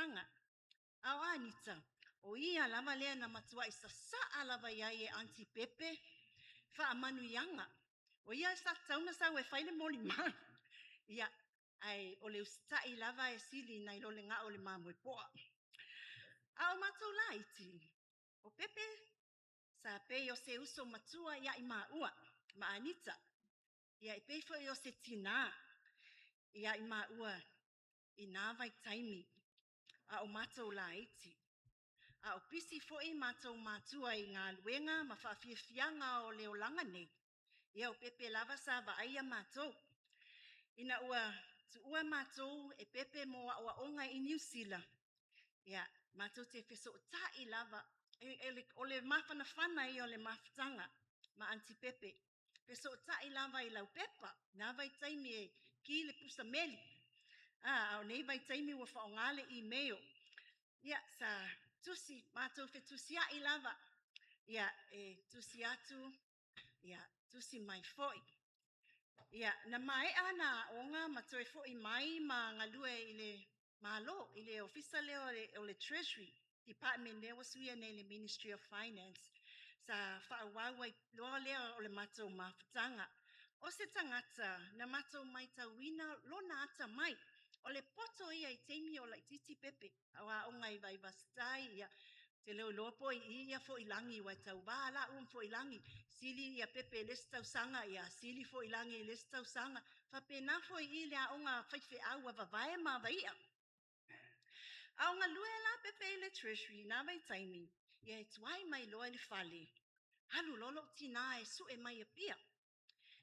mafutaga. A o Anita, o ia lava lea na matuai sasaa lava i ai e Aunty Pepe faamanuiaga. O ia sa tatau ona sau e fai le molimau. Ia, ae o le usitai lava e sili nai lo le gao o le mamoe poa. A o matou laiti, o Pepe sa pei o se uso matua ia i maua ma Anita. Ia e pei foi o se tinā ia i maua i nā vaitaimi a o matou laiti. A o pisi foi matou matua i galuega ma faafiafiaga o le olaga nei, ia o Pepe lava sa vaaia matou. Ina ua tuua matou e Pepe mo aoaoga i Niu Sila, ia matou te fesootai lava, o le mafanafana ia o le mafutaga ma Aunty Pepe, fesootai lava i laupepa, na vaitaimi e ki le pusa meli, a o nei vaitaimi ua faaaoga le email. Ia sa tusi, matou fetusiai lava, ia e tusi atu, ia tusi mai foi. Ia na maea ana aoga ma toe foi mai ma galue i le Malo, i le ofisa lea o le Treasury Department lea ua suia nei i le Ministry of Finance. Sa faaauau ai loa lea o le matou mafutaga. O se tagata na matou matauina lona atamai, o le poto ia i taimi o laitiiti Pepe, a o aoga i Vaivase-tai, ia te le o iloa po o i i Foilagi aua e tauva laua ma Foilagi, sili Pepe i le isi tausaga, ia sili Foilagi i le isi tausaga. Faapena foi i le aoga a faifeau a Vavae ma Avai'a. A o galue la Pepe i le Treasury i na vaitaimi, ia e tuai mai loa i le fale, alu loa lou tinā e sue mai i Apia.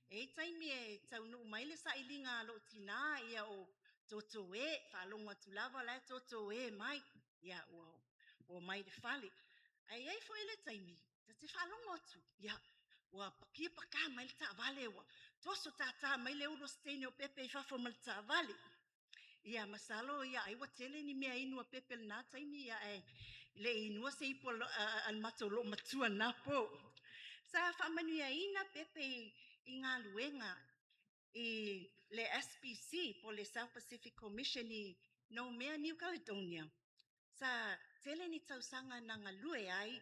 E i ai taimi e taunuu mai le sailiga a lou tinā, ia o toto e, faalogo atu lava o la e toto e mai, ia ua omai i le fale. Ae i ai foi le taimi, ta te faalogo atu, ia ua pakia paka mai le taavale, ua toso tata mai le ulu o se teine o Pepe i fafo ma le taavale. Ia masalo ia ai ua tele ni mea inu a Pepe i lena taimi, ia ae le i inua se ipu a le matou loomatua i lena po. Sa faamanuiaina Pepe i galuega i le SPC po o le South Pacific Commission i Noumea, New Caledonia. Sa tele ni tausaga na galue ai,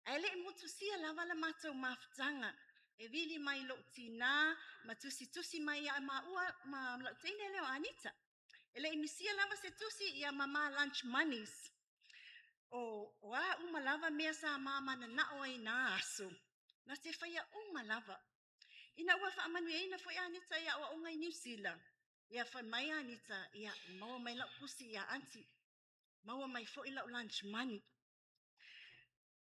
ae le i motusia lava la matou mafutaga. E vili mai lou tinā ma tusitusi mai ia maua ma lau teine lea o Anita. E le i misia lava se tusi, ia ma ma lunch monies. O a uma lava mea sa ma mananao ai i na aso, na te faia uma lava. Ina ua faamanuiaina foi Anita i aoaoga i Niu Sila, ia fai mai Anita, ia maua mai lau tusi ia Aunty, maua mai foi lau lunch money.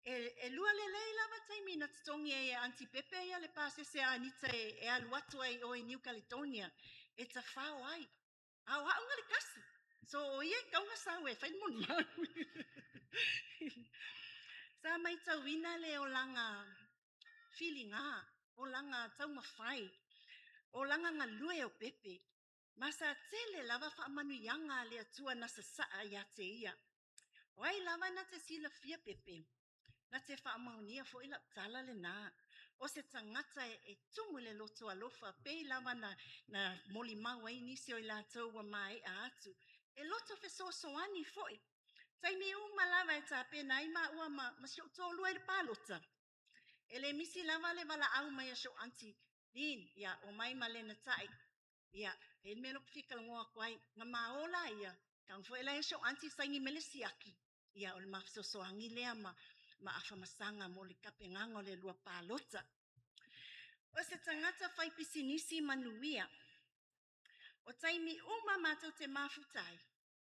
E lua lelei lava taimi na totogi ai e Aunty Pepe ia le pasese a Anita e alu atu ai i o i New Caledonia e tafao ai. A o au na le kasi. So o ia e tatau ona sau e fai le molimau. Sa matauina le olaga filiga, olaga taumafai, olaga galue o Pepe, ma sa tele lava faamanuiaga a le Atua na sasaa ia te ia. O ai lava na te silafia Pepe, na te faamaonia foi lau tala lena. O se tagata e tumu i le loto alofa, pei lava na molimau ai nisi o i latou ua maea atu. E loto fesoasoani foi. Taimi uma lava e tapena ai maua ma si ou toalua i le palota, e le misi lava le valaau mai a si ou aunty, Lin, ia omai ma Lena Tai, ia e i ai le mea lea ou te fia talanoa atu ai. Na ma o laia, tago foi la e si ou aunty saini mai le siaki, ia o le ma fesoasoani lea ma afamasaga mo le tapenaga o le lua palota. O se tagata fai pisinisi manuia. O taimi uma matou te mafuta ai,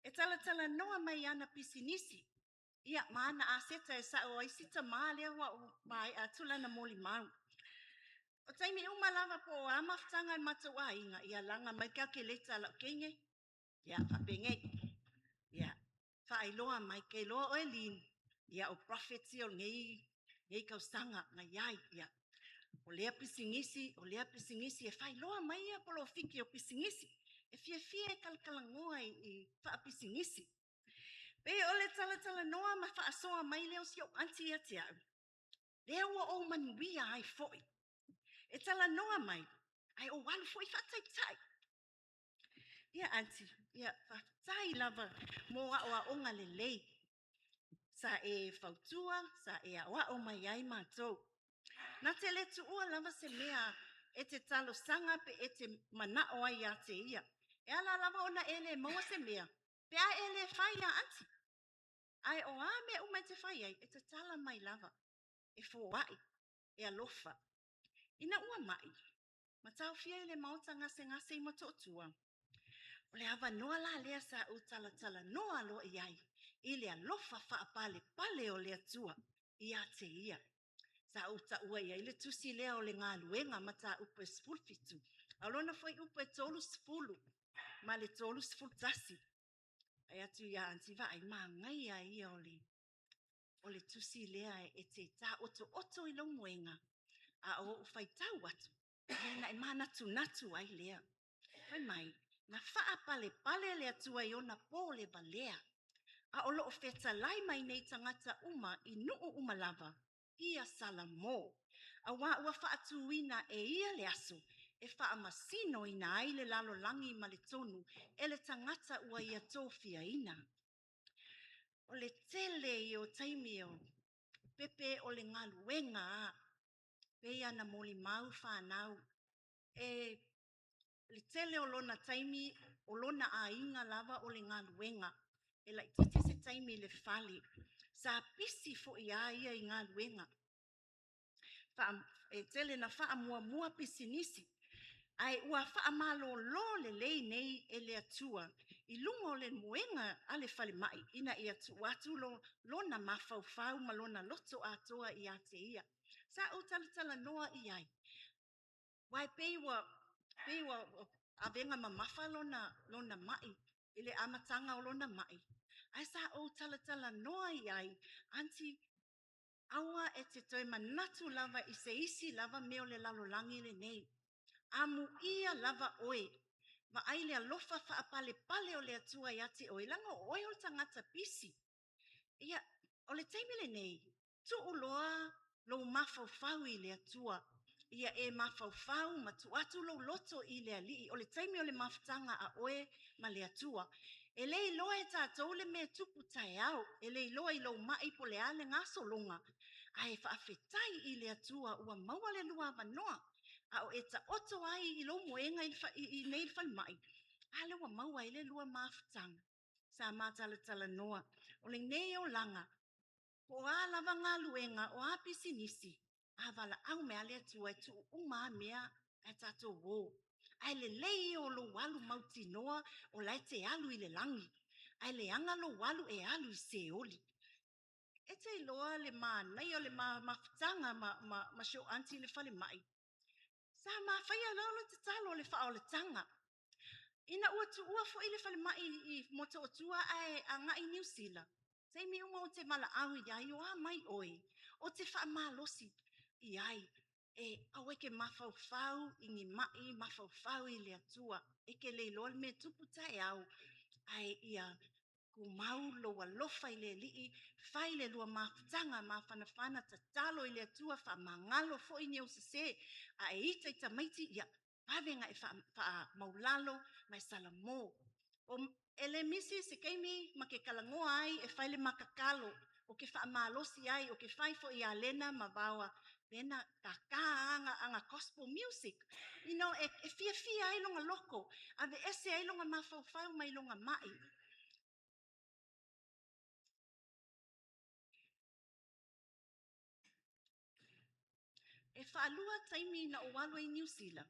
e talatalanoa mai ana pisinisi, ia ma ana aseta e sao ai si tamā lea ua maea atu lana molimau. O taimi uma lava po o a mafutaga a le matou aiga, ia laga mai le calculator a lau teine, ia faapenei, ia faailoa mai, ke iloa oe Lin, ia o profits ia o lenei tausaga na iai, ia o lea pisinisi, e faailoa mai ia polofiki o pisinisi. E fiafia e talatalanoa i faapisinisi. Pei o le talatalanoa ma faasoa mai lea o si ou aunty ia te au, lea ua ou manuia ai foi. E talanoa mai, ae ou alu foi faataitai. Ia aunty, ia faafetai. Faafetai lava mo aoaoga lelei sa e fautua, sa e aoao mai ai matou. Na te le tuua lava se mea e te talosaga pe e te manao ai ia te ia. E ala lava ona e le maua se mea pe a e le fai ia aunty. Ae o a mea uma e te fai ai, e tatala mai lava, e foai, e alofa. Ina ua mai ma taofia i le maota gasegase i Motootua, o le avanoa la lea sa ou talatalanoa loa i ai i le alofa faapalepale o le Atua ia te ia. Sa ou taua i ai le tusi lea o le galuega mataupu e 17, a o lona fuaiupu e 30 ma le 31. Fai atu ia aunty Vaai, manaia ia o le tusi lea e te taotooto i lou moega, a o ou faitau atu, ona e manatunatu ai lea. Fai mai, na faapalepale le Atua i ona po le valea, a o loo fetalai mai nei tagata uma i nuu uma lava, ia Salamo, auā ua faatuina e ia le aso e faamasinoina ai le lalolagi ma le tonu e le tagata ua ia tofiaina. O le tele ia o taimi o Pepe o le galuega a pei ona molimau fanau e le tele o lona taimi o lona aiga lava o le galuega. E laitiiti se taimi i le fale. Sa pisi foi a ia i galuega. E tele na faamuamua pisinisi ae ua faamalolo lelei nei e le Atua i luga o le moega a le falemai ina ia tuu atu lona mafaufau ma lona loto atoa ia te ia. Sa ou talatalanoa i ai, aua e pei ua avega mamafa lona mai i le amataga o lona mai, ae sa ou talatalanoa i ai, aunty, aua e te toe manatu lava i se isi lava mea o le lalolagi lenei. Amuia lava oe, vaai le alofa faapalepale o le Atua ia te oe, leaga o oe o le tagata pisi. Ia, o le taimi lenei, tuu loa lou mafaufau i le Atua. Ia e mafaufau ma tuu atu lou loto i le Alii. O le taimi o le mafutaga a oe ma le Atua. E le iloa e tatou le mea e tupu taeao, e le iloa i lou mai po o le a le gasologa, ae faafetai i le Atua ua maua le lua avanoa a o e taoto ai i lou moega i nei i le falemai, a lea ua maua ai le lua mafutaga. Sa ma talatalanoa. O lenei olaga, po o a lava galuega, o a pisinisi, a valaau mai lava le Atua e tuu uma lava mea ae tatou o. Ae lelei ia o lou alu mautinoa o la e te alu i le lagi, ae leaga lou alu e alu i Seoli. E te iloa le manaia o le mafutaga ma si ou aunty i le falemai. Sa mafaia loa le tatalo o le faaolataga. Ina ua tuua foi le falemai i Motootua ae agai i Niu Sila, taimi uma ou te valaau i ai, o a mai oe, ou te faamalosi i ai, e aua e te mafaufau i ni mai, mafaufau i le Atua. E te le iloa le mea e tupu taeao, ae ia tumau lou alofa i le Alii, fai le lua mafutaga mafanafana, tatalo i le Atua, faamagalo foi ni ou sese, a e ita i tamaiti, ia vave ona e faamaulalo ma e salamo. E le misi se taimi ma te talanoa ai e fai le ma tatalo, ou te faamalosi ai, ou te fai foi ia Lena ma Vaoa, Lena, tata ana gospel music. E fiafia ai lona loto, aveese ai lona mafaufau mai lona mai. E faalua taimi na ou alu ai i Niu Sila,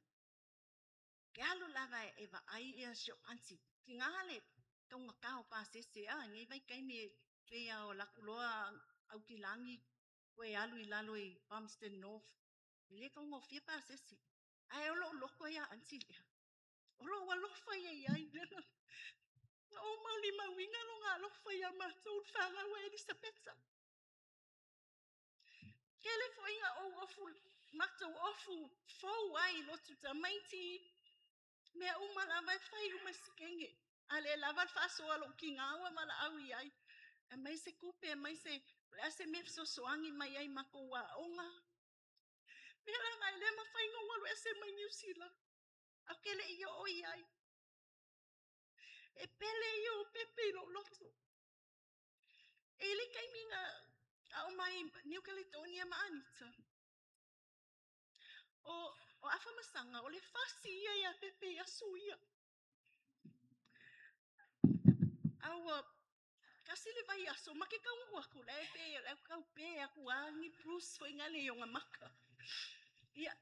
ke alu lava e vaai ia si ou aunty. Tiga le taugata o pasese a nei vaitaimi e pei lava o alu atu loa Aukilani toe alu i lalo i Palmerston North. E le taugofie pasese. Ae o lou loto ia aunty lea, o lou alofa ia i ai. Na ou molimauina lona alofa ia matou le fanau a Elisapeta. Tele foi na ou ofu, matou ofu fou ai i lotu tamaiti, mea uma lava e fai uma e sekene. A le lava le faasoa a lou tina ua valaau i ai. Aumai se tupe, aumai se, o le a se mea e fesoasoani mai ai i matou aoga. Mea lava e le mafai ona ou alu ese mai Niu Sila, ae ou te le i oo i ai. E pele ia o Pepe i lou loto. E i le taimi na ao mai New Caledonia ma Anita, o Afamasaga, o le fasi ia ia Pepe i aso ia. A ua tasi le vaiaso, ma ke taunuu atu, la e pe, la e tau pe atu a ni bruise foi na le i ona maka. Ia,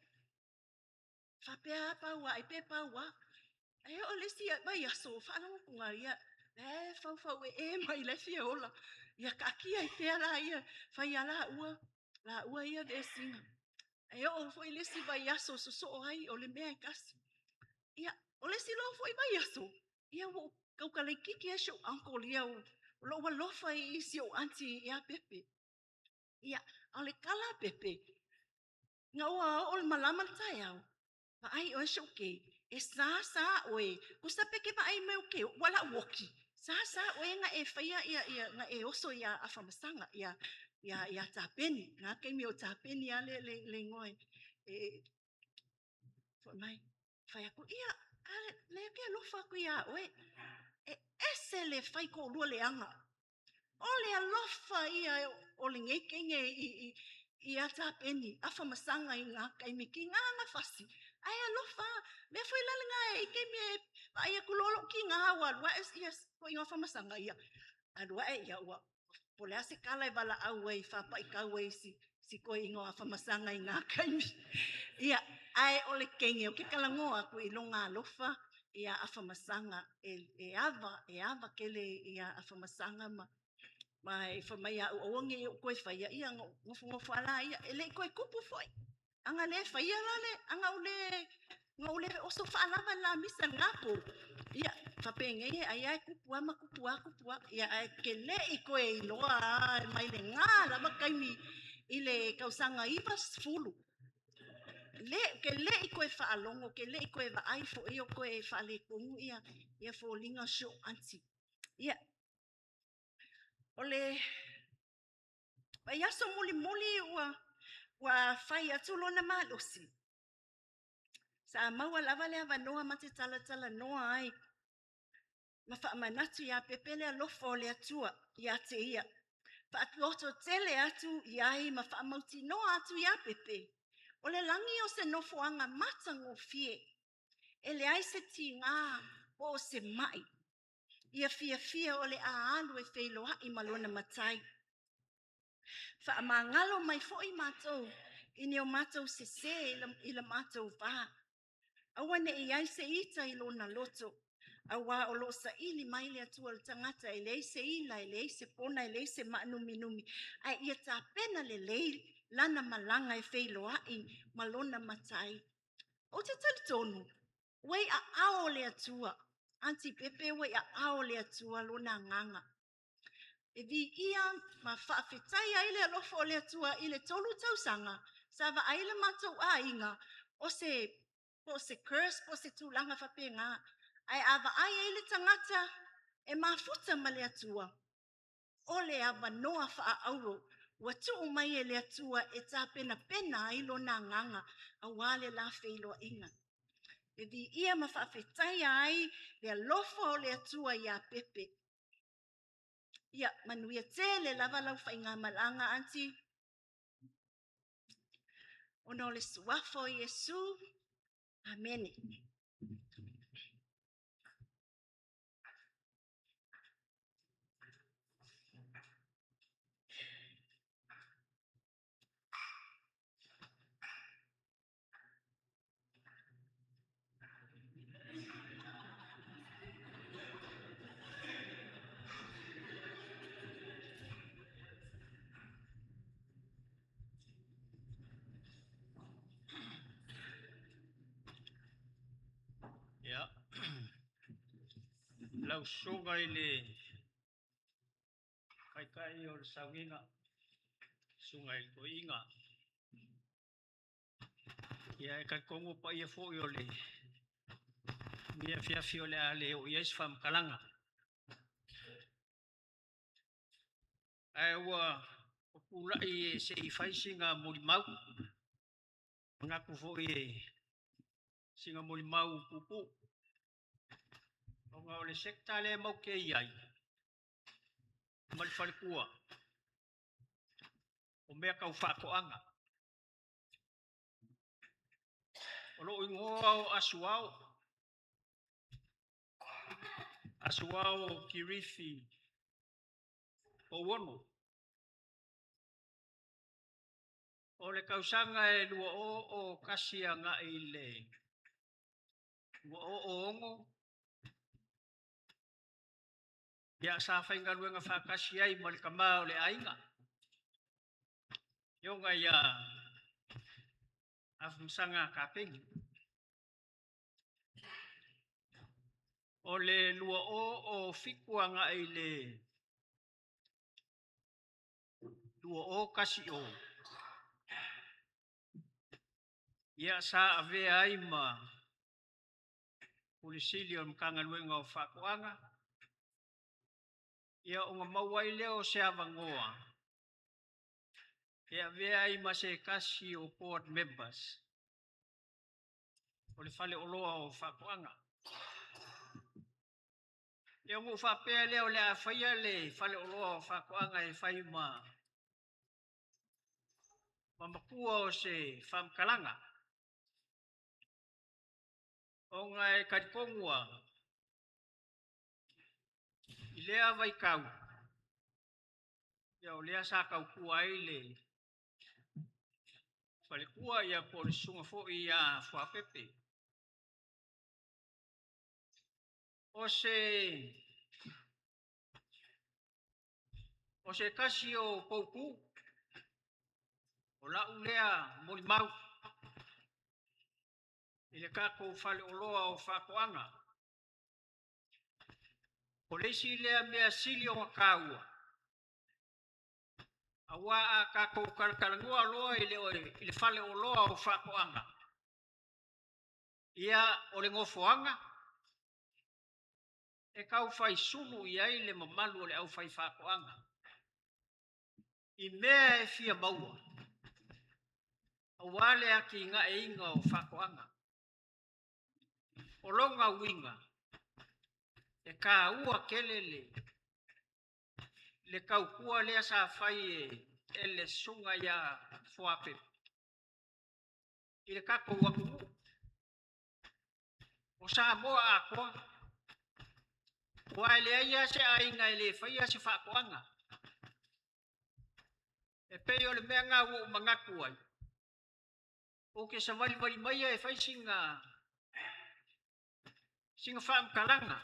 faapea a pau ai pe pau a. Ae oo le isi vaiaso, faalogo ia, la e faufau e mai la e fia ola. Ia taatia ai pea la ia, fai a la ua ia vesiga. Ae oo foi le isi vaiaso sosoo ai o le mea e tasi. Ia, o le isi loa foi vaiaso, ia ua ou tautalaititi ai si ou uncle ia, o lou alofa i si ou aunty ia Pepe. Ia, a o le tala a Pepe, na ua oo le malama le taeao, vaai oe si ou kei, e sa sa oe, tusa pe te vaai mai ou te ua lau oti, sa sa oe na e faia ia, na e oso ia Afamasaga, ia ia Tapeni, na taimi o Tapeni a le igoa e foi mai. Fai atu, ia, lea te alofa atu ia oe. E ese le fai toalua leaga. O le alofa ia o lenei teine ia Tapeni, Afamasaga i ngā taimi ki ngā na fasi. Ai alofa, mea foi la lena e i taimi e vaai atu loa lou tiga ua alu ae ia koe Afamasaga ia, alu ae ia ua po o le a se tala e valaau ai faapaitau ai si toeaina o Afamasaga i ngā taimi. Ia, ae o le teine o ke talanoa atu i lona alofa ia Afamasaga e ava tele ia Afamasaga ma e fai mai au aua ne i ou toe faia, ia na ou nofonofo lava ia, e le i toe tupu foi. Ana le faia la le, ana ou le, na ou le oso faalava i le lamisa i lena po, ia faapenei ai lava e tupu lava ma tupu lava tupu lava. Ia ae te le i toe iloa lava mai lena lava taimi i le tausaga 90, te le i toe faalogo, te le i toe vaai foi o toe faaletonu ia foliga o si ou aunty. Ia, o le vaiaso mulimuli ua fai atu lona malosi, sa maua lava le avanoa ma te talatalanoa ai ma faamanatu ia Pepe le alofa o le Atua ia te ia. Faalototele atu i ai ma faamautinoa atu ia Pepe, o le lagi o se nofoaga matagofie, e leai se tiga po o se mai. Ia fiafia o le a alu e feiloai ma lona Matai. Faamagalo mai foi matou i ni o matou sese i la matou va. Aua ne i ai se ita i lona loto, auā o lo o saili mai le Atua o le tagata e leai se ila, e leai se pona, e leai se maanuminumi, ae ia tapena lelei lana malaga e feiloai ma lona Matai. Ou te talitonu, ua i aao o le Atua, Aunty Pepe ua i aao o le Atua lona agaga. E viia ma faafetai ai le alofa o le Atua i le 3 tausaga sa vaai le matou aiga o se po o se curse po o se tulaga faapena. Ae a vaai ai le tagata e mafuta ma le Atua, o le avanoa faaauro ua tuu mai e le Atua e tapenapena ai lona agaga aua le la feiloaiga. E viia ma faafetaia ai le alofa o le Atua ia Pepe. Ia manuia tele lava lau faigamalaga, Aunty, ona o le suafa o Iesu. Amene. Ia, lau susuga i le Taitai o le Sauniga, susuga i le Toeaina, ia e talitonu o paia foi o lenei afiafi o le a le oo i ai se faamatalaga. Ae ua tulai se i fai sina molimau, manatu foi sina molimau puupuu. Ona o le sector lea matou te i ai ma le faletua, o mea tau faatoaga. O lou igoa o Asuao, Asuao Kirifi Pouono. O le tausaga e 2001 agai i le 2006, ia sa faigaluega faatasi ai ma le tama o le aiga, afioga ia Afamasaga Kapeni. O le 2007 agai i le 2010, ia sa avea ai ma Pule Sili o le Matagaluega o Faatoaga, ia ona maua ai lea o se avanoa e avea ai ma se tasi o board members o le Faleoloa o Faatoaga. Ia ona ou faapea lea o le a faia le Faleoloa o Faatoaga e fai ma matua o se faamatalaga, ona e talitonu lava i lea vaitau, ia o lea sa tautua ai le faletua ia po o le susuga foi ia Fuapepe. O se tasi o poutu, o lau lea molimau i le tatou faleoloa o faatoaga. O le isi lea mea sili ona taua, aua a tatou talatalanoa loa i le faleoloa o faatoaga, ia o le nofoaga e tau sulu i ai le mamalu o le aufaifaatoaga i mea e fia maua, aua le atinaeina o faatoaga. O lona uiga, e taua tele le tautua lea sa fai e le susuga ia Fuapepe i le tatou atunuu. O Samoa atoa, aua e leai lava se aiga e le faia se faatoaga. E pei o le mea lena ua ou manatu ai, ou te savalivali maia e fai sina faamatalaga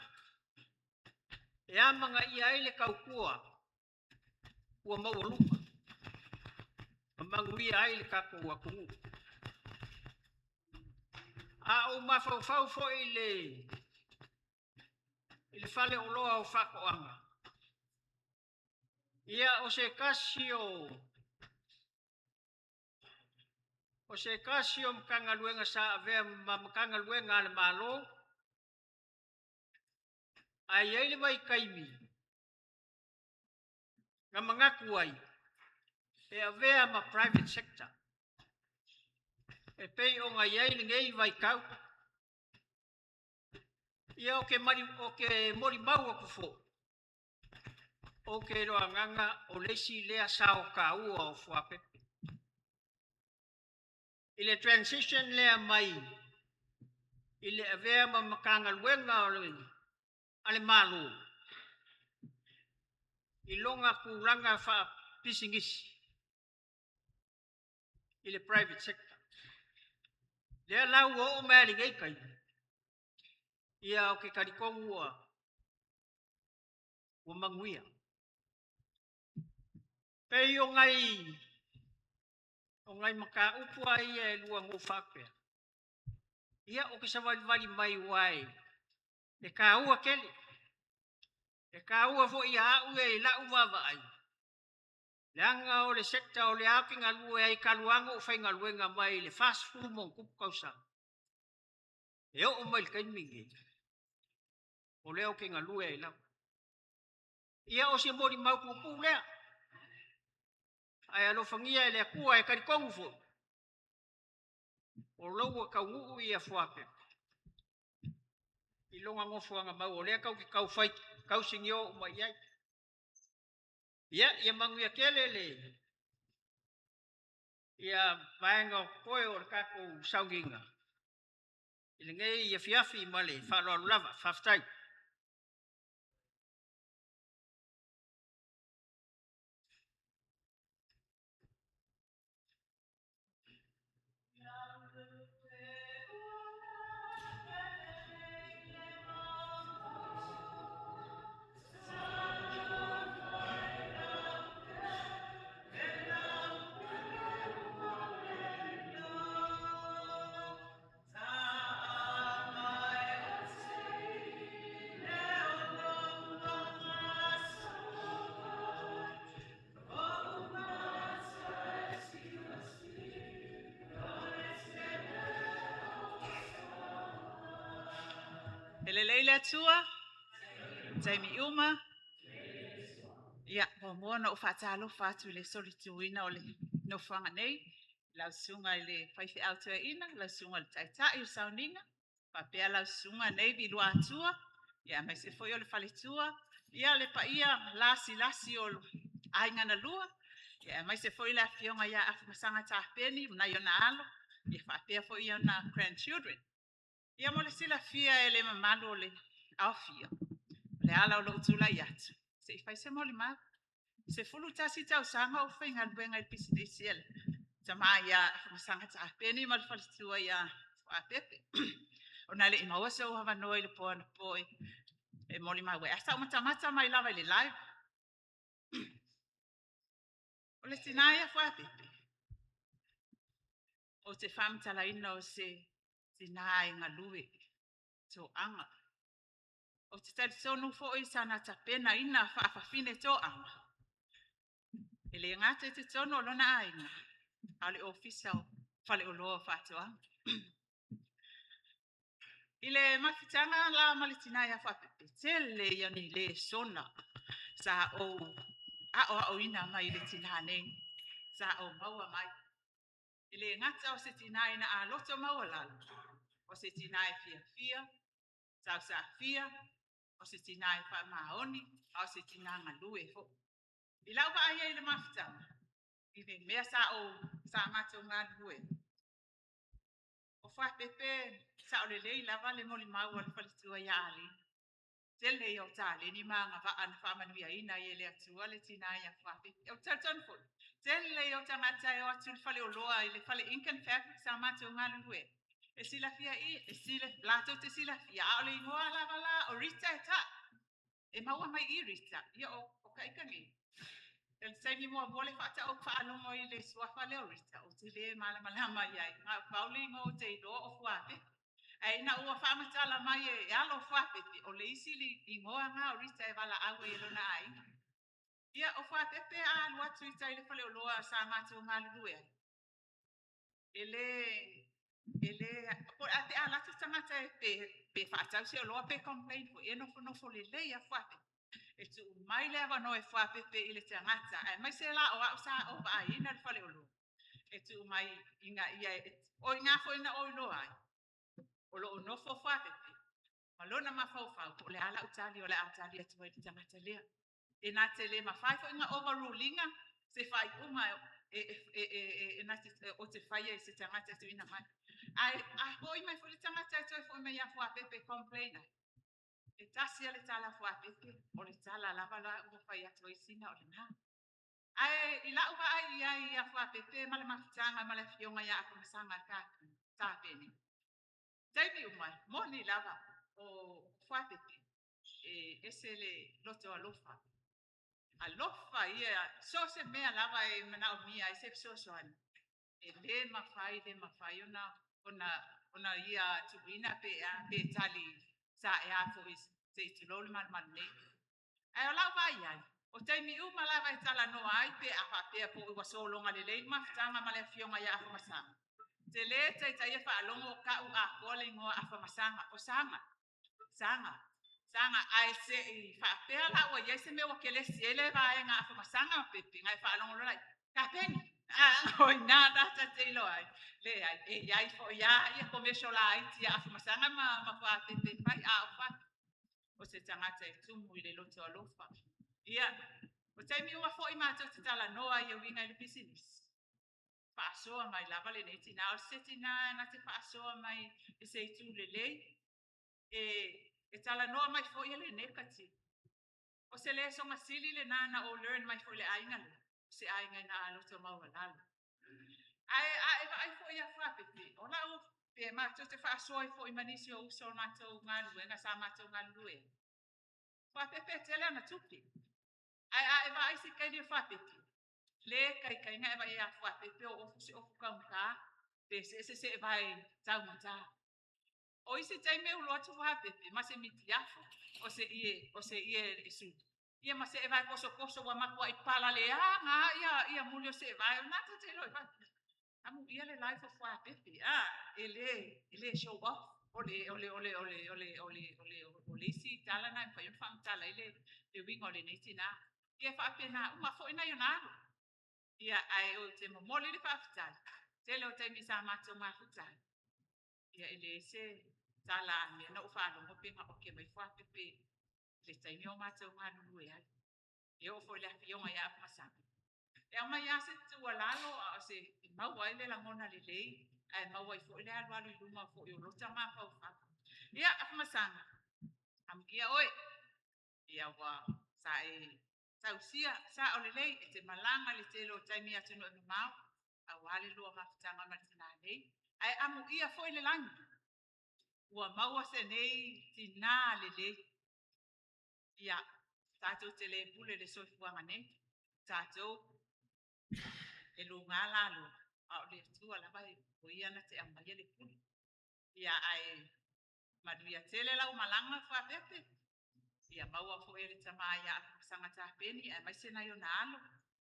e amanaia ai le tautua ua maualuga ma manuia ai le tatou atunuu. A ou mafaufau foi i le faleoloa o faatoaga, ia o se tasi o Matagaluega sa avea ma Matagaluega a le Malo, ae i ai le vaitaimi na manatu ai e avea ma private sector, e pei ona i ai lenei vaitau. Ia ou te molimau atu foi, ou te iloa agaga o le isi lea sao taua o Fuapepe. I le transition lea mai i le avea ma Matagaluega a le Malo i lona tulaga faapisinisi i le private sector. Lea la ua oo mai i lenei taimi, ia ou te talitonu ua manuia. Pei o nai mataupu lava ia e lua na ou faapea, ia ou te savalivali mai aua e taua tele. E taua foi ia au ia i lau vaavaai, leaga o le sector o lea ou te galue ai talu lava ona ou faigaluega mai le 40+ tausaga, e oo mai i le taimi lenei, o lea ou te galue ai lava. Ia o se molimau puupuu lea, ae alofagia e le Atua, e talitonu foi, o lou ua taunuu ia Fuapepe. i lona nofoaga mau o lea tatou te taufai tausigiō uma i ai. Ia, ia manuia tele le ia vaega o totoe o le tatou sauniga i lenei afiafi ma le faaaloalo lava. Faafetai. E lelei le Atua i taimi uma. Ia, muamua ona ou faatalofa atu i le solituina o le nofoaga nei, lau susuga i le faifeau toeaina, lau susuga i le taitai o le sauniga, faapea lau susuga Navy Luatua, ia aemaise foi o le faletua, ia le paia lasilasi o aiga na lua, ia aemaise foi le afioga ia Afamasaga Tapeni ma nai ona alo, ia faapea foi ona grandchildren. Ia mo le silafia e le mamalu o le aofia, o le ala o lou tulai atu, se i fai se molimau. 11 tausaga o faigaluega i le pisinisi a le tama ia Afamasaga Tapeni ma le faletua ia Fuapepe. Ona e le i maua sou avanoa i le po anapo e molimau ai, ae sa ou matamata mai lava i le live. O le tina ia Fuapepe, ou te faamatalaina o se tina e galue, toaga. Ou te talitonu foi sa na tapenaina faafafine toaga, e le gata i totonu o lona aiga, a o le Ofisa o Faleoloa o Faatoaga. I le mafutaga la ma le tina ia Fuapepe, tele ia ni lesona sa ou aoaoina mai le tina nei, sa ou maua mai. E le gata o se tina ina a loto maualalo, o se tina e fiafia, tausafia, o se tina e faamaoni, a o se tina galue foi. I lau vaai ai i le mafutaga, i le mea sa matou galulue ai, o Fuapepe e sao lelei lava le molimau a le faletua ia Alina. Tele ia o taleni ma agavaa na faamanuiaina ai e le Atua le tina ia Fuapepe. Ou te talitonu foi, tele ia o tagata e o atu i le faleoloa i le fale Ink and Fabric sa matou galulue ai, e silafia latou te silafia, a o le igoa lava la o Rita e ta'u. E maua mai i Rita, ia o ka ika nei. O le taimi muamua lea faatoa ou faalogo i le suafa lea o Rita, ou te le malamalama i ai, na o le pau le igoa ou te iloa o Fuapepe. Ae ina ua faamatala mai e alo o Fuapepe, o le isi igoa na o Rita e valaau ai e lona aiga. Ia, o Fuapepe a alu atu i tai i le faleoloa sa matou galulue ai, e le, pe a alu atu le tagata pe faatau se oloa pe complain foi, e nofonofo lelei lava Fuapepe. E tuu mai le avanoa e Fuapepe i le tagata, aemaise la o au sa ou vaaiina le faleoloa, e tuu mai ina ia, o i ina foi na ou iloa ai, o lo o nofo Fuapepe ma lona mafaufau po o le a lau tali o le a tali atu ai i le tagata lea. E na te le mafai foi ona overrule ina se faaiuga ou te faia i se tagata e tuuina mai. Ae a foi mai foi le tagata e toe foi mai ia Fuapepe e complain ai, e tasi lava le tala a Fuapepe, o le tala lava la ua fai atu ai sina o lena. Ae i lau vaai i ai ia Fuapepe ma le mafutaga ma le afioga ia Afamasaga Tapeni, taimi uma, moni lava o Fuapepe, e ese le loto alofa. Alofa ia, so o se mea lava e manaomia ai se fesoasoani, e le mafai, le mafai ona ia tuuina pe a pe tali saea foi se i tulou le malumalu nei. Ae o lau vaai i ai, o taimi uma lava e talanoa ai pe a faapea foi ua sologa lelei le mafutaga ma le afioga ia Afamasaga, tele taitaia faalogo o tau atoa le igoa Afamasaga, o Saga, Saga, Saga, ae se i faapea la ua i ai se mea ua kelesi ai le vaega a Afamasaga ma Pepe, ona e faalogo loa lea, Tapeni. O ina tatou te iloa ai, leai, e i ai foi lava ia komesio laiti a Afamasaga ma Fuapepe e fai, a o Fuapepe, o se tagata e tumu i le loto alofa. Ia, o taimi uma foi matou te talanoa ai e uiga i le pisinisi, faasoa mai lava lenei tinā. O se tinā na te faasoa mai i se itu lelei, e talanoa mai foi e le negative. O se lesoga sili lena na ou learn mai foi i le aiga lea, o se aiga ina a loto maualalo. Ae a e vaai foi ia Fuapepe, o lau pe matou te faasoa ai foi ma nisi o uso o matou galuega sa matou galulue ai. Fuapepe e tele ana tupe. Ae a e vaai se kaili o Fuapepe, le kaikaiga e vaai ia Fuapepe o ofu se ofu taugata, pe see se seevae taugata. O isi taimi e ulu atu Fuapepe ma se mitiafu, o se ie, o se ie e sulu. Ia ma seevae posoposo ua matuai palaleaga lava ia muli o seevae. O lena tou te iloa ai Fuapepe. Amuia le life o Fuapepe. E le show off. O le, o le, o le, o le, o le, o le, o le, o le isi tala na e mafai ona faamatala ai le uiga o lenei tinā. Ia e faapena uma foi nai ona alo. Ia, ae ou te momoli le faafetai, tele o taimi sa matou mafuta ai, ia e leai se tala a mea na ou faalogo pe na oke mai Fuapepe i le taimi o matou galulue ai. E oo foi i le afioga ia Afamasaga, e aumai lava se tuualalo a o se e maua ai le lagona lelei, ae maua ai foi le alualu i luma foi o lota mafaufau. Ia, Afamasaga, amuia oe, ia ua sa e tausia sao lelei e te malaga i le tele o taimi i atunuu e mamao, aua le lua mafutaga ma le tinā nei, ae amuia foi le lagi, ua maua se nei tinā lelei. Ia, tatou te le pule i le soifuaga nei, tatou e luga lalo, a o le Atua lava o ia na te aumaia le pule. Ia, ae manuia tele lau malaga Fuapepe, ia maua foi e le tama ia Afamasaga Tapeni aemaise nai ona alo,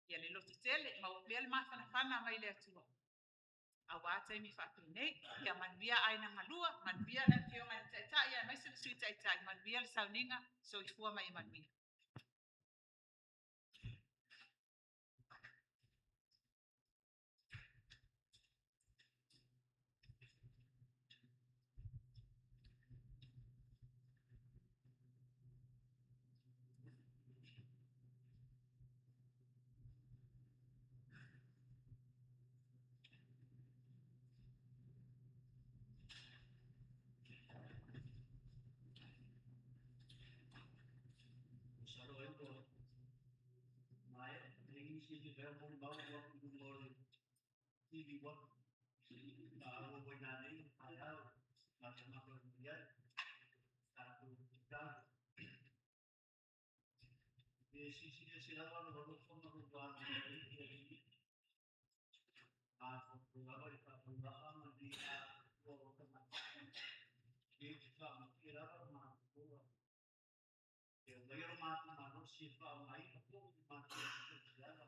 ia le lototele, maua pea le mafanafana mai le Atua aua taimi faapenei. Ia manuia aiga galua, manuia le afioga i le Taitai aemaise le Sui Taitai, manuia le sauniga, soifua ma ia manuia. Masalo ai ua maea e nisi e fia molimau atu i luga o le TV1. A ua ua ina nei taeao matamata i ai tatou tatalo. E silisili ese lava lou alofa ma lou agalelei e Alii, mafaufau lava i le faatauvaa ma lenei atoatoa o tagata. E te faamatie lava le matou e aumaia lo matou malosi e faaaogaina foi le matou toatele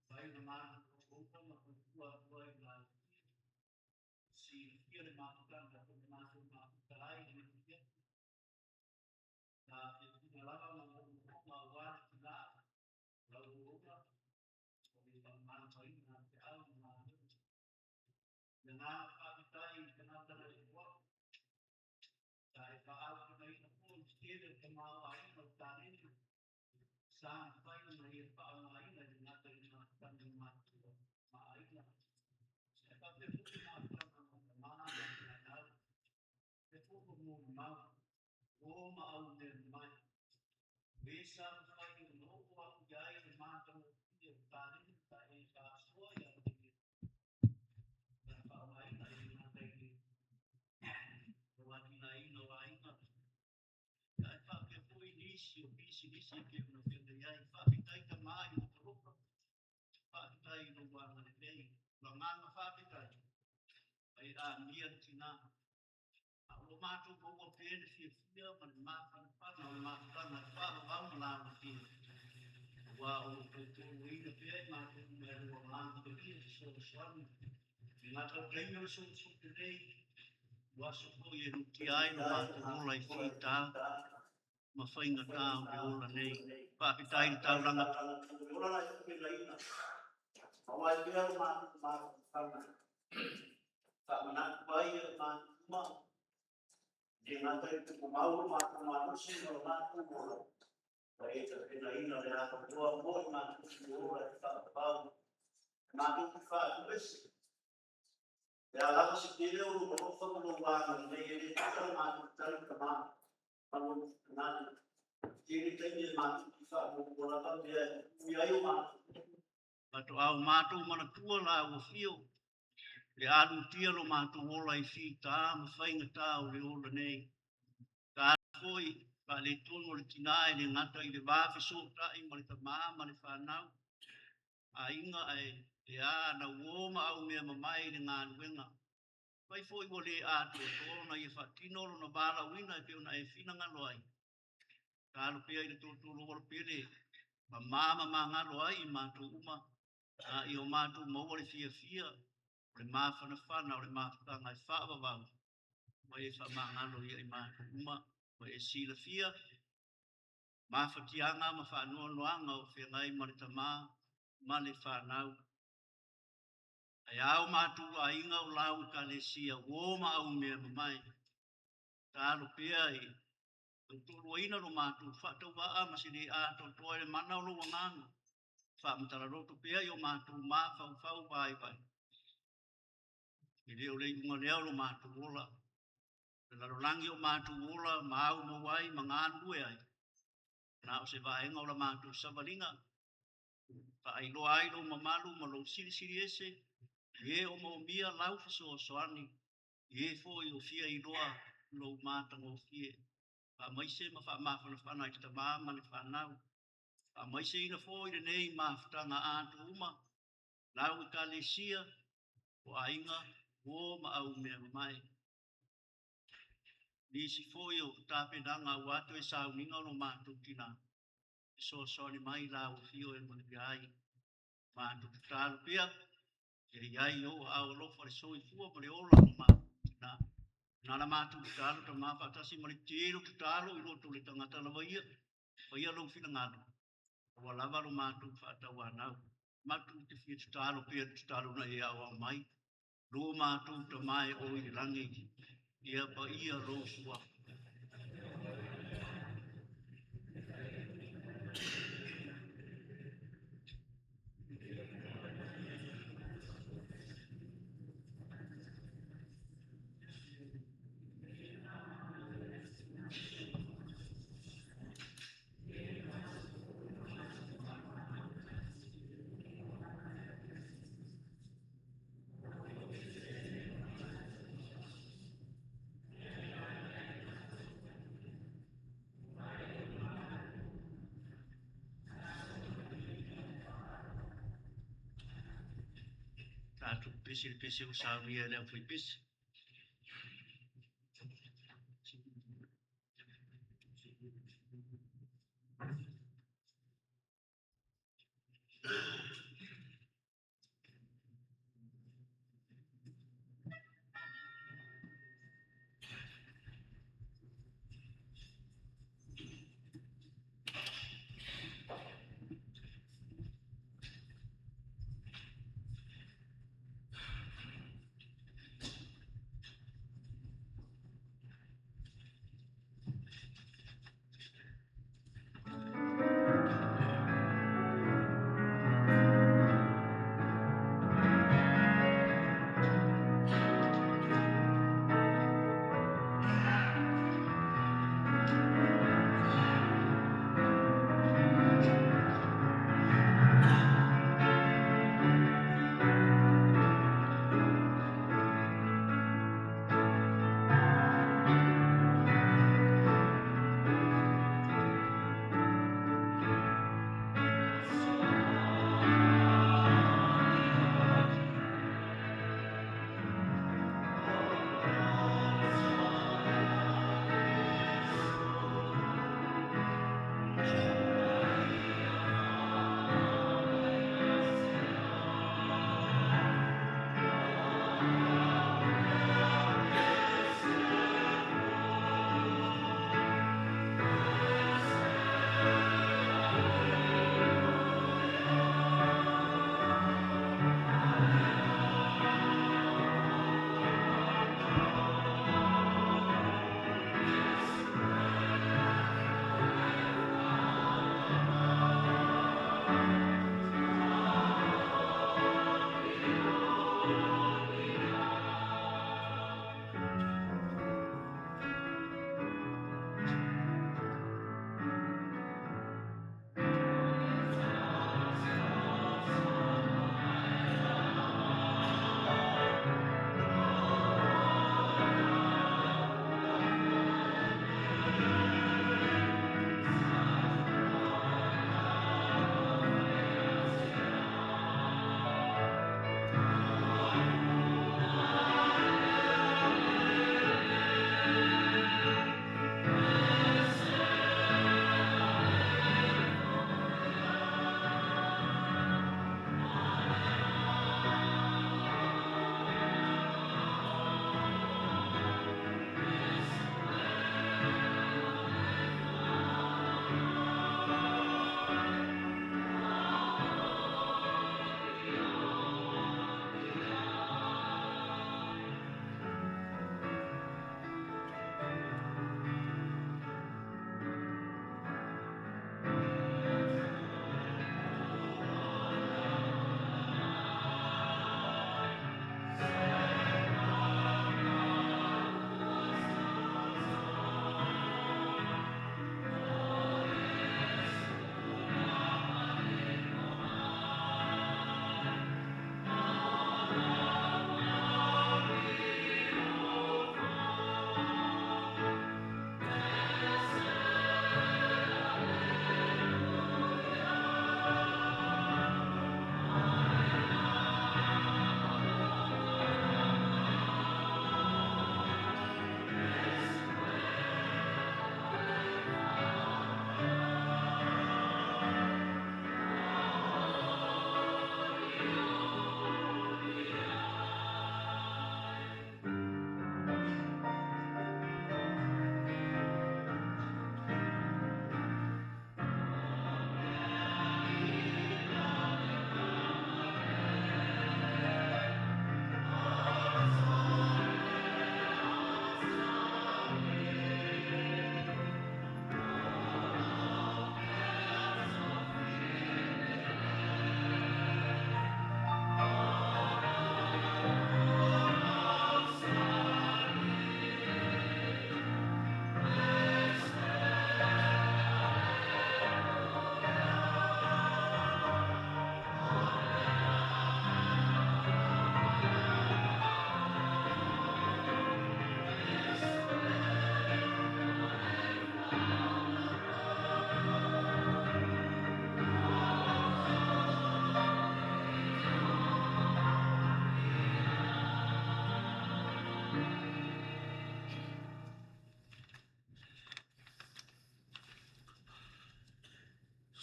mai na matou outa ma tautua atu ai i la silafia le mafutaga o le matou mafuta ai i le afiafi. Na fetuga lava ma moomooga aua le tina lau auauna o le faamagaloina feau ma malo. Le agaga faafetai i tagata na e oa sa e faaaupegaina foi i le tele o tamaoaiga o taleni sa mafai ona ia faaaogaina e le gata i le mafutaga i matua ma aiga. E faapea foi le mafutaga ma tama ma fanau, e foi ua molimau o ma au mea mai. E sa mafai ona oo atu i ai le matagofie o taleni sa e faasoa ia te ia. Sa faaaogaina e le gata i le tauatiaeina o aiga, ae faapea foi nisi o pisinisi e pei ona feagai ai. Faafetai tama i lou alofa, faafetai i lou agalelei. O le agaga faafetai, ai amia le tina. A o lo matou maua pea le fiafia ma le mafanafana o le mafutaga e faavavau ma lagofia. Aua o lo o tautoaluaina pea i matou uma e lou agaga paia fesoasoani. E gata o taimi o le sosofi nei, o aso foi e lutia ai lo matou ola i fita ma faigata o le ola nei. Faafetai i le taulaga. Maua ai pea lo matou mafaufauga faamanatu ai e matou uma, e le gata i le tuumau o lo matou malosi ma lo matou ola, ua e tapenaina le avanoa mo i matou te ola e faavavau, matou te faatuese. Le a lava se tele o lou alofa ma lou agalelei, e le tusa le matou tali tamā ma lou finagalo. Tele taimi e matou te faamuamua lava mea e pupui ai o matou. Faatoa o matou manatua la ua fio le alutia lo matou ola i fita ma faigata o le ola nei. Ta foi faaletonu o le tinā e le gata i le va fesootai ma le tamā ma le fanau aiga, ae le a na uo ma aumea mamae i le galuega. Fai foi ua le atoatoa ona ia faatino lona valaauina e pei ona e finagalo ai. Talo pea i le totolo pele ma ma magalo ai i matou uma, a ia o matou maua le fiafia o le mafanafana o le mafutaga e faavavau ma e faamagalo ia i matou uma. Ma e silafia mafatiaga ma faanoanoaga o feagai ma le tamā ma le fanau. Ae ao matou aiga o lau ekalesia uo ma aumea mamae. Talo pea i tautoaluaina lo matou faatauvaa ma se le atoatoa i le mana o lou agaga. Faamatala loto pea i o matou mafaufau vaivai. E le o le iuga lea o lo matou ola. Le lalolagi o matou ola ma au maua ai ma galulue ai. Na o se vaega o la matou savaliga. Faailoa ai lou mamalu ma lou silisili ese, i e o maomia lau fesoasoani, i e foi o fia iloa lou matagofie. Faamaise ma faamafanafana i le tamā ma le fanau. Faamaiseina foi lenei mafutaga atoa uma, lau ekalesia, o aiga, uo ma aumea mamae. Nisi foi o tapenaga aua toe sauniga o lo matou tinā, fesoasoani mai la ua fio e manuia ai. Matou tatalo pea, ia i ai i ou aao alofa le soifua ma le ola o lo matou tinā. Na la matou tatalo tamā faatasi ma le tele o tatalo i loto o le tagata lava ia, faia lou finagalo, ua lava lo matou faatauanau. Matou te fia tatalo pea le tatalo na e aoao mai. Lo matou tamā e o i le lagi, ia paia lou suafa. Tatou pepesi le pese ua saunia e le aufaipese.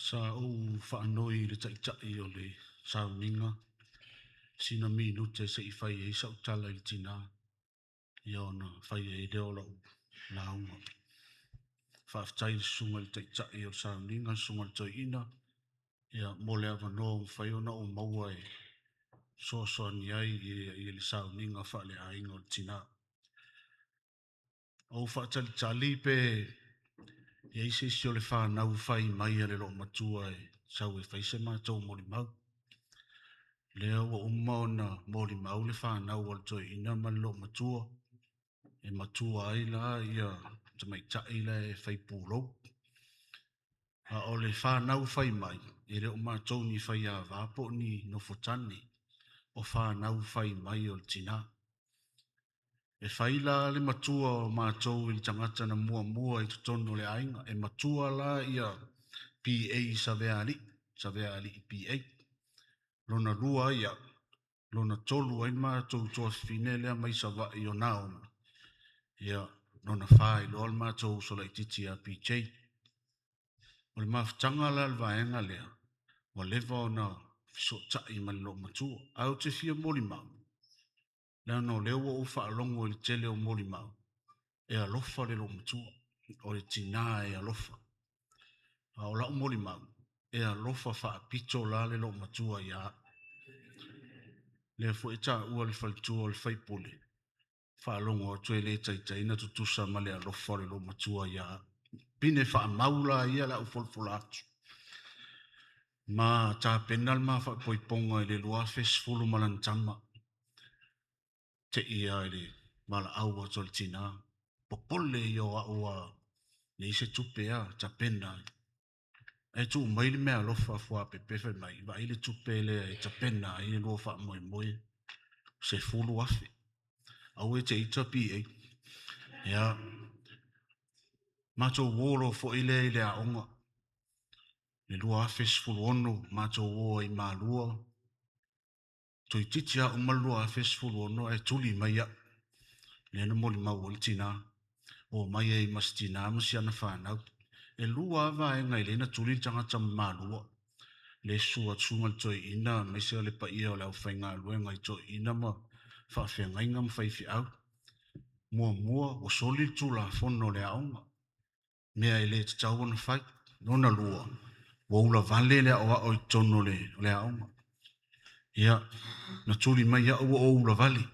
Sa ou faanoi i le Taitai o le sauniga sina minute se i fai ai sau tala i le tinā, ia ona fai ai lea o lau lauga. Faafetai i le susuga i le Taitai o le sauniga, le susuga i le Toeaina, ia mo le avanoa ua mafai ona ou maua e fesoasoani ai i le sauniga faaleaiga o le tinā. Ou faatalitali pe i ai se isi o le fanau fai mai a le loomatua e sau e fai se matou molimau. Lea ua uma ona molimau le fanau a le toeaina ma le loomatua, e matua ai la ia tamaitai la e fai pulou. A o le fanau fai mai, e le o matou ni faiava po o ni nofotane, o fanau fai mai o le tinā. E fai la le matua o matou i le tagata na muamua i totonu o le aiga. E matua la ia PA Savealii, Savealii PA. Lona lua ai au, lona tolu ai le matou tuafafine lea mai Savaii o Naomi, ia lona fa ai loa le matou uso laitiiti ia PJ. O le mafutaga la a le vaega lea, ua leva ona fesootai ma le loomatua. Ae ou te fia molimau, leaga o lea ua ou faalogo i le tele o molimau, e alofa le loomatua, o le tina e alofa. A o lau molimau, e alofa faapito la le loomatua ia au. Lea foi e taua e le faletua o le sui usufono, faalogo atu e le taitai ona tutusa ma le alofa o le loomatua ia au. Pine faamau la ia o le a ou folafola atu. Ma tapena le ma faaipoipoga i le 2010 ma lana tama, te'i lava i le valaau atu a le tina, popole ia o au ua leai se tupe a tapena ai. Ae tuu mai le meaalofa a Fuapepe fai mai, vaai le tupe lea e tapena ai le lua faamoemoe, $10,000. Aua e te ita PA. Ia, matou uo loa foi lea i le aoga i le 2016, matou o ai i Malua, toeitiiti lava uma le 2016 ae tuli mai au, lea na molimau ai le tina, omai ai ma si tina ma si ana fanau. E lua lava vaega e ala ai ona tuli le tagata ma Malua, lea e susu atu le susuga i le toeaina aemaise o le paia o le aufaigaluega i toeaiina ma faafeagaiga ma faifeau. Muamua, ua soli le tulafono a le aoga, mea e le tatau ona fai. Lona lua, ua ulavale le aoao i totonu o le aoga. Ia, na tuli mai au ua ou ulavale.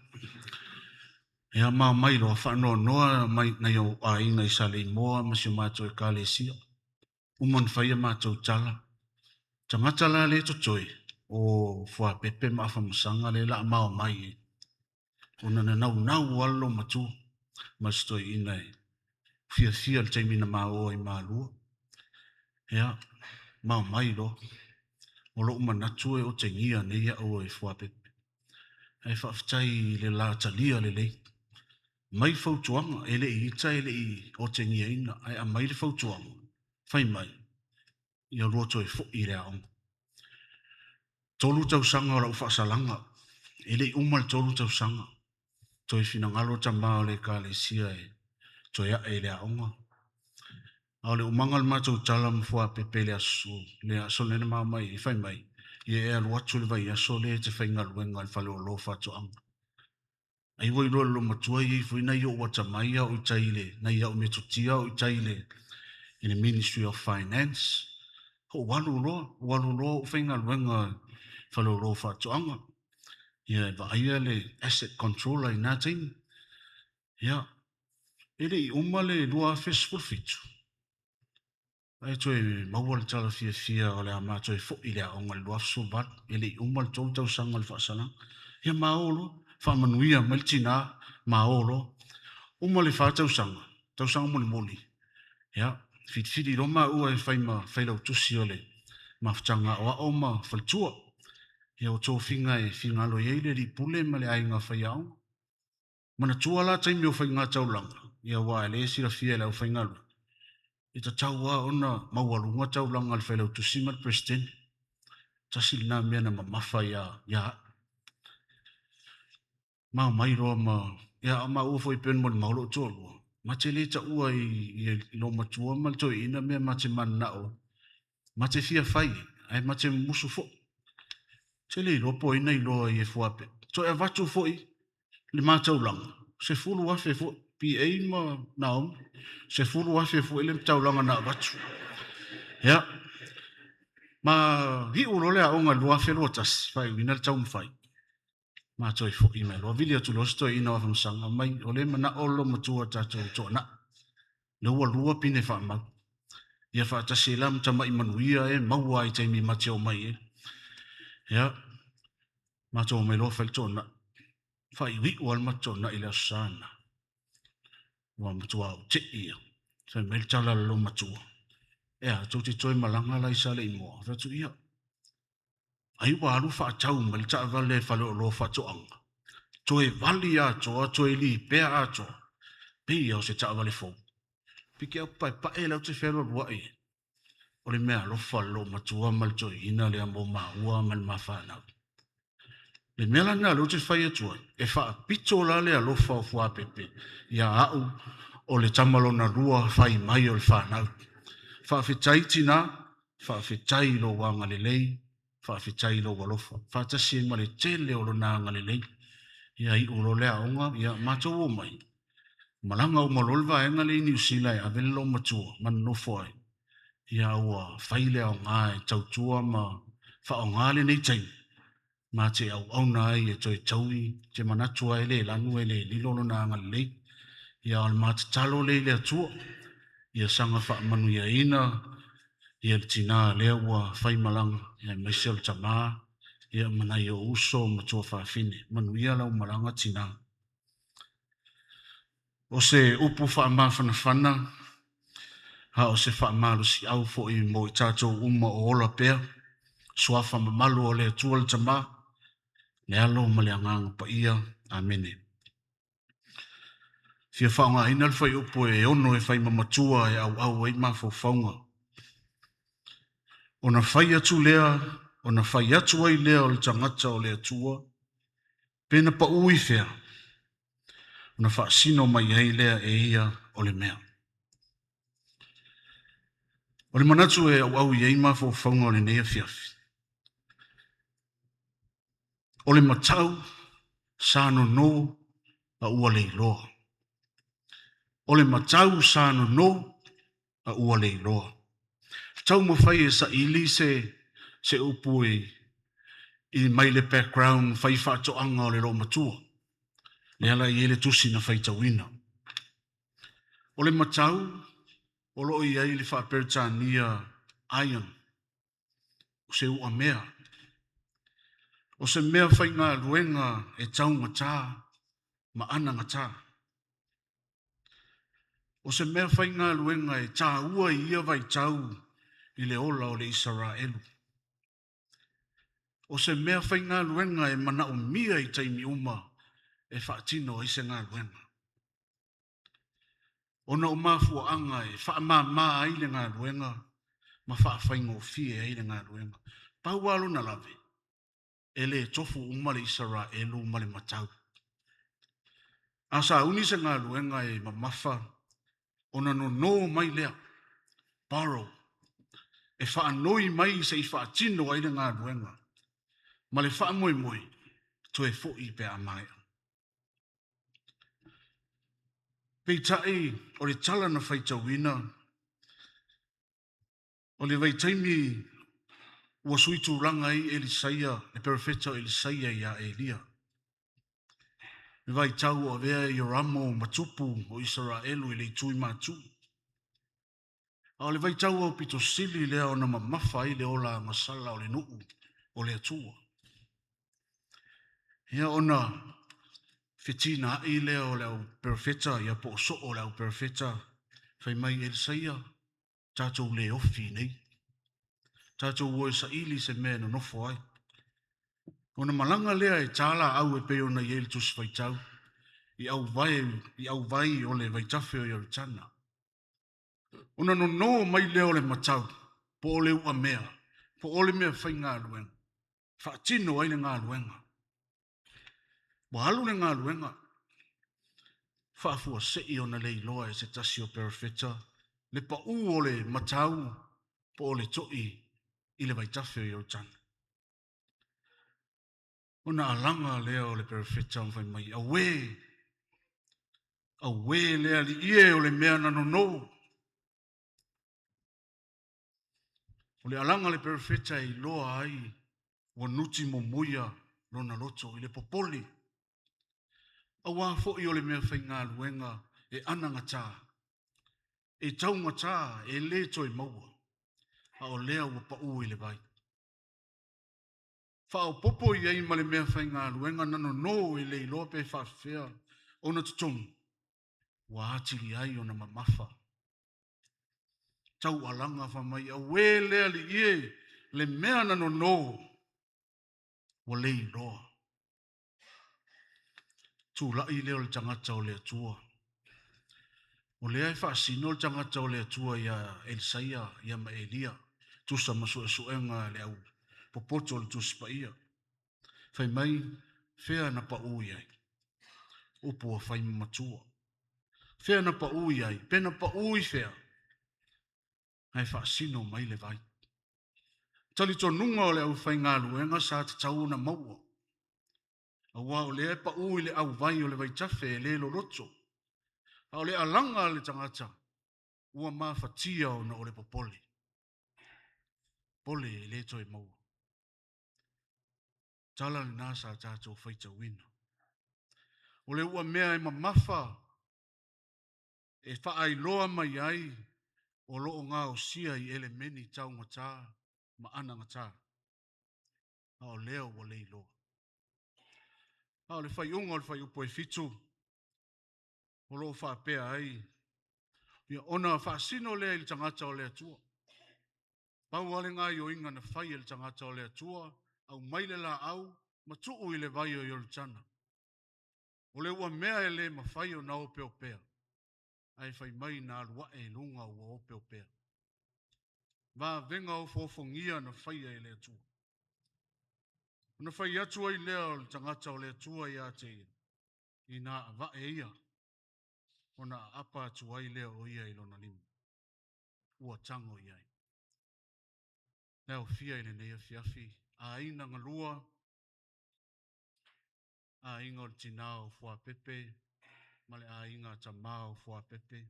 Ia ma omai loa faanoanoa mai nai ou aiga i Saleimoa ma si o matou ekalesia. Uma ona fai a matou tala. Tagata la lea e totoe, o Fuapepe ma Afamasaga lea o le a mao mai ona na naunau lava le loomatua ma si toeaina e fiafia i le taimi na ma o ai i Malua. Ia, ma omai loa. O lou manatu e otegia nei au e Fuapepe. Ae faafetai i le la talia lelei. Aumai fautuaga, e le i ita e le i otegiaina, ae aumai le fautuaga, fai mai, ia lua toe foi i le aoga. 3 tausaga o lau faasalaga, e le i uma le 3 tausaga, toe finagalo tama o le ekalesia e toe ae i le aoga. A o le umaga o le matou tala ma Fuapepe i le aso, le aso lea na ma omai ai, fai mai, ia e alu atu i le vaiaso lea e te faigaluega i le faleoloa o faatoaga. Ai ua iloa e le loomatua e i ai foi nai ou atamai a o i tai i le, nai au metotia a o i tai i le Ministry of Finance. Ou alu loa, ou alu loa ou faigaluega i le faleoloa o faatoaga. Ia e vaaia le asset controller i na taimi. Ia, e le i uma le 2017, ae toe maua le tala fiafia o le a ma toe foi i le aoga i le 2018. E le i uma le 3 tausaga o le faasalaga. Ia ma o loa, faamanuia mai le tina, ma o loa. Uma le 4 tausaga, tausaga mulimuli, ia, filifili loa maua e fai ma failautusi o le mafutaga aoao ma faletua. Ia o tofiga e finagalo i ai le alii pule ma le aiga faiaoga. Manatua la taimi o faiga taulaga, ia aua o lea e silafia e le aufaigaluega, e tatau lava ona maualuga taulaga a le failautusi ma le Peresetene. Tasi lena mea na mamafa ia au. Ma omai loa ma, ia a o maua foi pei ona molimau lou toalua, ma te le taua i loomatua ma le toeaina mea ma te mananao ai. Ma te fia fai ai, ae ma te mumusu foi. Ou te le iloa po o ai na iloa ai e Fuapepe. Toe avatu foi le ma taulaga, $10,000 foi, PA ma Naomi, $10,000 foi le taulaga na avatu. Ia, ma iu loa le aoga i le 2021, faaiuina le taumafai, ma toe foi mai loa, vili atu loa si toeaina o Afamasaga, mai o lea e manao le loomatua tatou toanai, lea ua lua pine faamau. Ia faatasi ai la ma tamai manuia ia e maua lava i taimi ma te omai ai. Ia, matou omai loa fai le toonai. Faaiuiu lava le matou toonai i le Aso Sa lena, ua matua ou tei lava. Fai mai le tala a le loomatua, e a, tou te toe malaga la i Saleimoa? Ou fai atu, ia, ai ua alu faatau mai le taavale faleoloa o faatoaga, toe vali atoa, toe lipea atoa, pei lava o se taavale fou. Piki au paepae la ou te fealualuai ai. O le meaalofa a le loomatua ma le toeaina lea mo maua ma le ma fanau. Le mea la lena o lea ou te fai atu ai, e faapito la le alofa o Fuapepe ia au o le tama lona lua fai mai o le fanau. Faafetai tina, faafetai i lou agalelei, faafetai i lou alofa. Faatasi ai ma le tele o lona agalelei. Ia iu loa le aoga, ia matou omai, malaga uma loa le vaega lea i Niu Sila e ave le loomatua ma nonofo ai, ia ua fai le aoga e tautua ma faaaoga lenei taimi, ma te auauna ai e toe taui, ou te manatu lava e le lanu e le lilo lona agalelei. Ia a o le ma tatalo lea i le Atua, ia saga faamanuiaina ia le tina lea ua faimalaga, aemaise o le tama, ia ma nai ou uso ma tuafafine. Manuia lau malaga tina. O se upu faamafanafana a o se faamalosiau foi mo i tatou uma o ola pea, suafa mamalu o le Atua le Tama, le Alo ma le Agaga Paia. Amene. Fia faaaogaina le fuaiupu e 6 e fai ma matua e auau ai mafaufauga. Ona fai atu lea, ona fai atu ai lea o le tagata o le Atua, pe na pau i fea, ona faasino mai ai lea e ia o le mea. O le manatu e auau i ai mafaufauga o lenei afiafi, o le matau sa nono a ua leiloa. O le matau sa nono a ua leiloa. Taumafai e saili se, se upu i, i mai le background fai faatoaga o le loomatua. Lea la e i ai le tusi na faitauina. O le matau o lo o i ai le faa-Peretania iron, o se uamea, o se mea faigaluega e taugata ma anagata. O se mea faigaluega e taua i ia vaitau i le ola o le Isaraelu. O se mea faigaluega e manaomia i taimi uma e faatino ai se galuega. Ona o mafuaaga e faamama ai le galuega ma faafaigofie ai le galuega. Pau lava lona lave, e le tofu uma le Isaraelu ma le matau. A sauni se galuega e mamafa, ona nono mai lea, borrow, e faanoi mai se i faatino ai le galuega ma le faamoemoe toe foi pe a maea. Peitai, o le tala na faitauina, o le vaitaimi ua suitulaga ai Elisaia, le perofeta o Elisaia ia Elia. Le vaitau o avea Ioramo ma tupu o Isaraelu i le itu i Matu. A o le vaitau aupito sili lea ona mamafa ai le ola agasala o le nuu o le Atua. Ia ona fetinai lea o le au perofeta, ia po o soo o le au perofeta, fai mai Elisaia, tatou le ofi nei. Tatou o e saili se mea e nonofo ai. Ona malaga lea e ta laau e pei ona i ai le Tusi Faitau i auvae, i auvai o le vaitafe o Ioritana. Ona nono mai lea o le matau, po o le uamea, po o le mea faigaluega, faatino ai le galuega. Ua alu le galuega, faafuasei ona le iloa e se tasi o perofeta le pau o le matau po o le toi. i le vaitafe o Ioritana. Ona alaga lea o le perofeta ma fai mai, “Auē, auē le alii e o le mea na nonō.” O le alaga a le perofeta e iloa ai ua nuti momoia lona loto i le popole, auā foi o le meafaigaluega e anagata, e taugata e le toe maua, a o lea ua pau i le vai. Faaopoopo i ai ma le meafaigaluega na nono e le iloa pe faafefea ona totogi, ua atili ai ona mamafa. Taualaga fai mai, “Auē le alii e, le mea na nonō ua le iloa.” Tulai lea o le tagata o le Atua, o lea e faasino le tagata o le Atua ia Elisaia ia ma Elia, tusa ma suesuega a le au popoto o le Tusi Paia. Fai mai, fea na pau i ai? Upu ua fai ma matua. Fea na pau i ai? Pe na pau i fea? Ae faasino mai le vai. Talitonuga o le aufaigaluega sa tatau ona maua, aua o lea e pau i le auvai o le vaitafe e le loloto, a o le alaga a le tagata ua mafatia ona o le popole. Popole e le toe maua. Tala lena sa tatou faitauina. O le uamea e mamafa e faailoa mai ai o lo o gaosia i elemeni taugata ma anagata, a o lea ua le iloa. A o le faaiuga o le fuaiupu e 7, o lo o faapea ai, ona faasino lea i le tagata o le Atua. Pau lava le gaoioiga na fai e le tagata o le Atua, aumai le laau ma tuu i le vai o Ioritana. O le uamea e le mafai ona opeopea, ae fai mai na alu ae i luga ua opeopea. Vavega ofoofogia na faia e le Atua. Ona fai atu ai lea o le tagata o le Atua ia te ia, ina avae ia, ona aapa atu ai lea o ia i lona lima, ua tago i ai. Le aofia i lenei afiafi, aiga galua, aiga o le tina o Fuapepe ma le aiga tama o Fuapepe,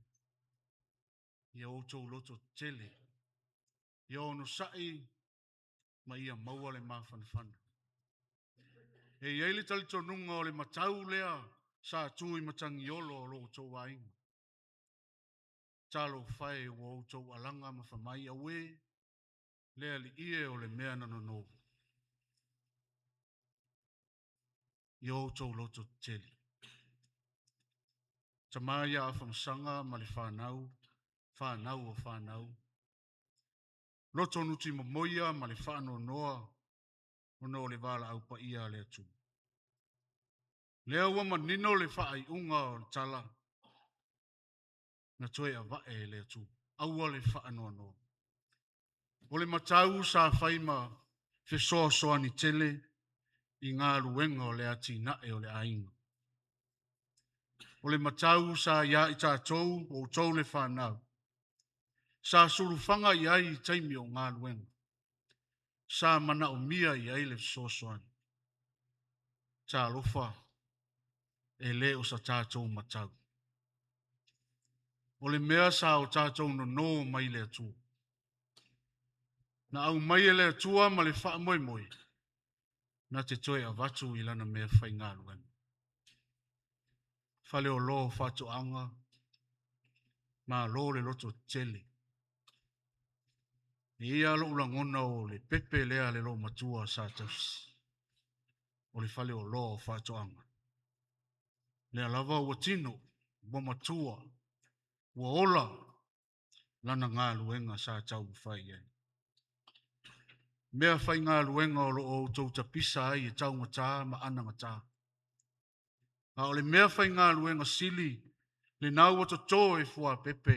ia outou loto tetele, ia onosai ma ia maua le mafanafana. E i ai le talitonuga o le matau lea sa tu i Matagiolo o lo outou aiga. Talofa e ua outou alaga ma fai mai, auē, le alii e o le mea na nono. Ia outou loto tetele. Tama ia Afamasaga ma le fanau, fanau o fanau, loto nuti momoia ma le faanoanoa ona o le valaau paia a le Atua. Lea ua manino le faaiuga o le tala na toe avae e le Atua. Aua le faanoanoa. O le matau sa fai ma fesoasoani tele i galuega o le atinae o le aiga. O le matau sa ia i tatou, o outou le fanau, sa sulufaga i ai i taimi o galuega, sa manaomia i ai le fesoasoani. Talofa, e le o sa tatou matau. O le mea sa o tatou nonō mai le Atua. Na aumai e le Atua ma le faamoemoe, na te toe avatu i lana mea faigaluega. Faleolo o faatoaga, malo le loto tetele. E i ai lava lou lagona o le pepe lea a le loomatua sa tausi, o le faleoloa o faatoaga. Lea lava ua tino, ua matua, ua ola lana galuega sa taumafai i ai. Mea faigaluega o lo o outou tapisa ai e taugata ma anagata. A o le mea faigaluega sili lena ua toto e fuapepe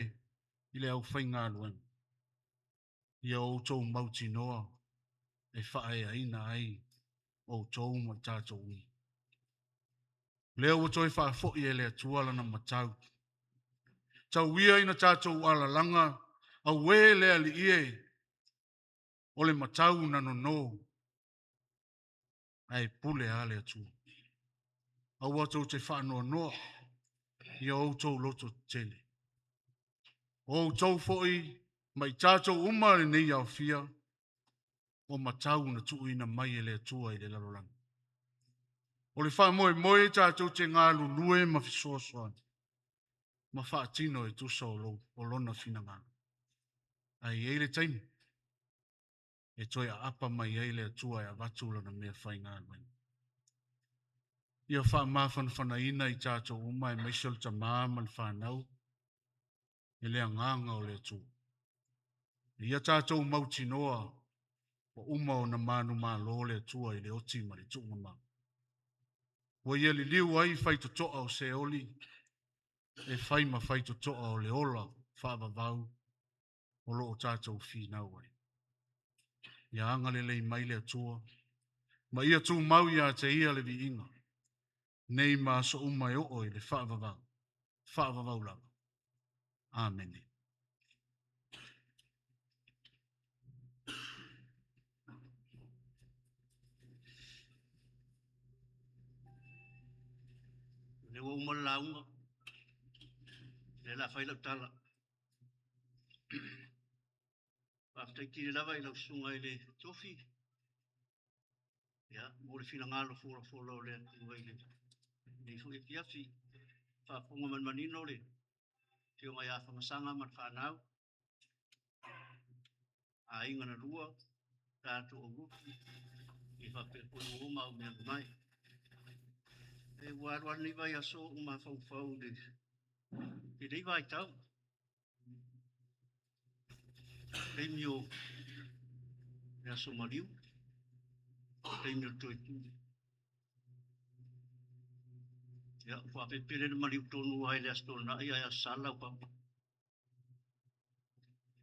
i le aufaigaluega. Ia outou mautinoa e faaeaina ai outou ma i tatou uma. Lea ua toe faafoi e le Atua lana matau. Tau ia ina tatou alalaga, auē le Alii e, O le matau na nono ae pule lava le Atua. Aua tou te faanoanoa ia outou loto tetele. O outou foi ma i tatou uma lenei aofia o matau na tuuina mai e le Atua i le lalolagi. O le faamoemoe tatou te galulue ma fesoasoani ma faatino e tusa o, o lona finagalo. Ae i ai le taimi e toe aapa mai ai le Atua e avatu lana mea faigaluega. Ia faamafanafanaina i tatou uma aemaise o le tamā ma le fanau i le agaga o le Atua. Ia tatou mautinoa ua uma ona manumalo le Atua i le oti ma le tuugamau. Ua ia liliu ai faitotoa o Seoli e fai ma faitotoa o le ola faavavau o lo o tatou finau ai. Ia agalelei mai le Atua ma ia tumau ia te ia le viiga, nei ma aso uma e oo i le faavavau, faavavau lava. Amene. Lea ua uma le lauga, lea o le a fai lau tala. Faafetai tele lava i lau susuga i le Tofi, ia, mo le finagalo folafola o le Atua i lenei foi afiafi. Faafofoga ma le manino le afioga ia Afamasaga ma le fanau, aiga na lua, tatou aulufu, ia faapea foi uo ma au mea mamae. E ua alu lava lenei vaiaso o ou mafaufau i lenei vaitau, taimi o le aso maliu, taimi o le toe. Ia, ua faapelepele le maliu tonu lava i le Aso Toonai ae Aso Sa le laupapa.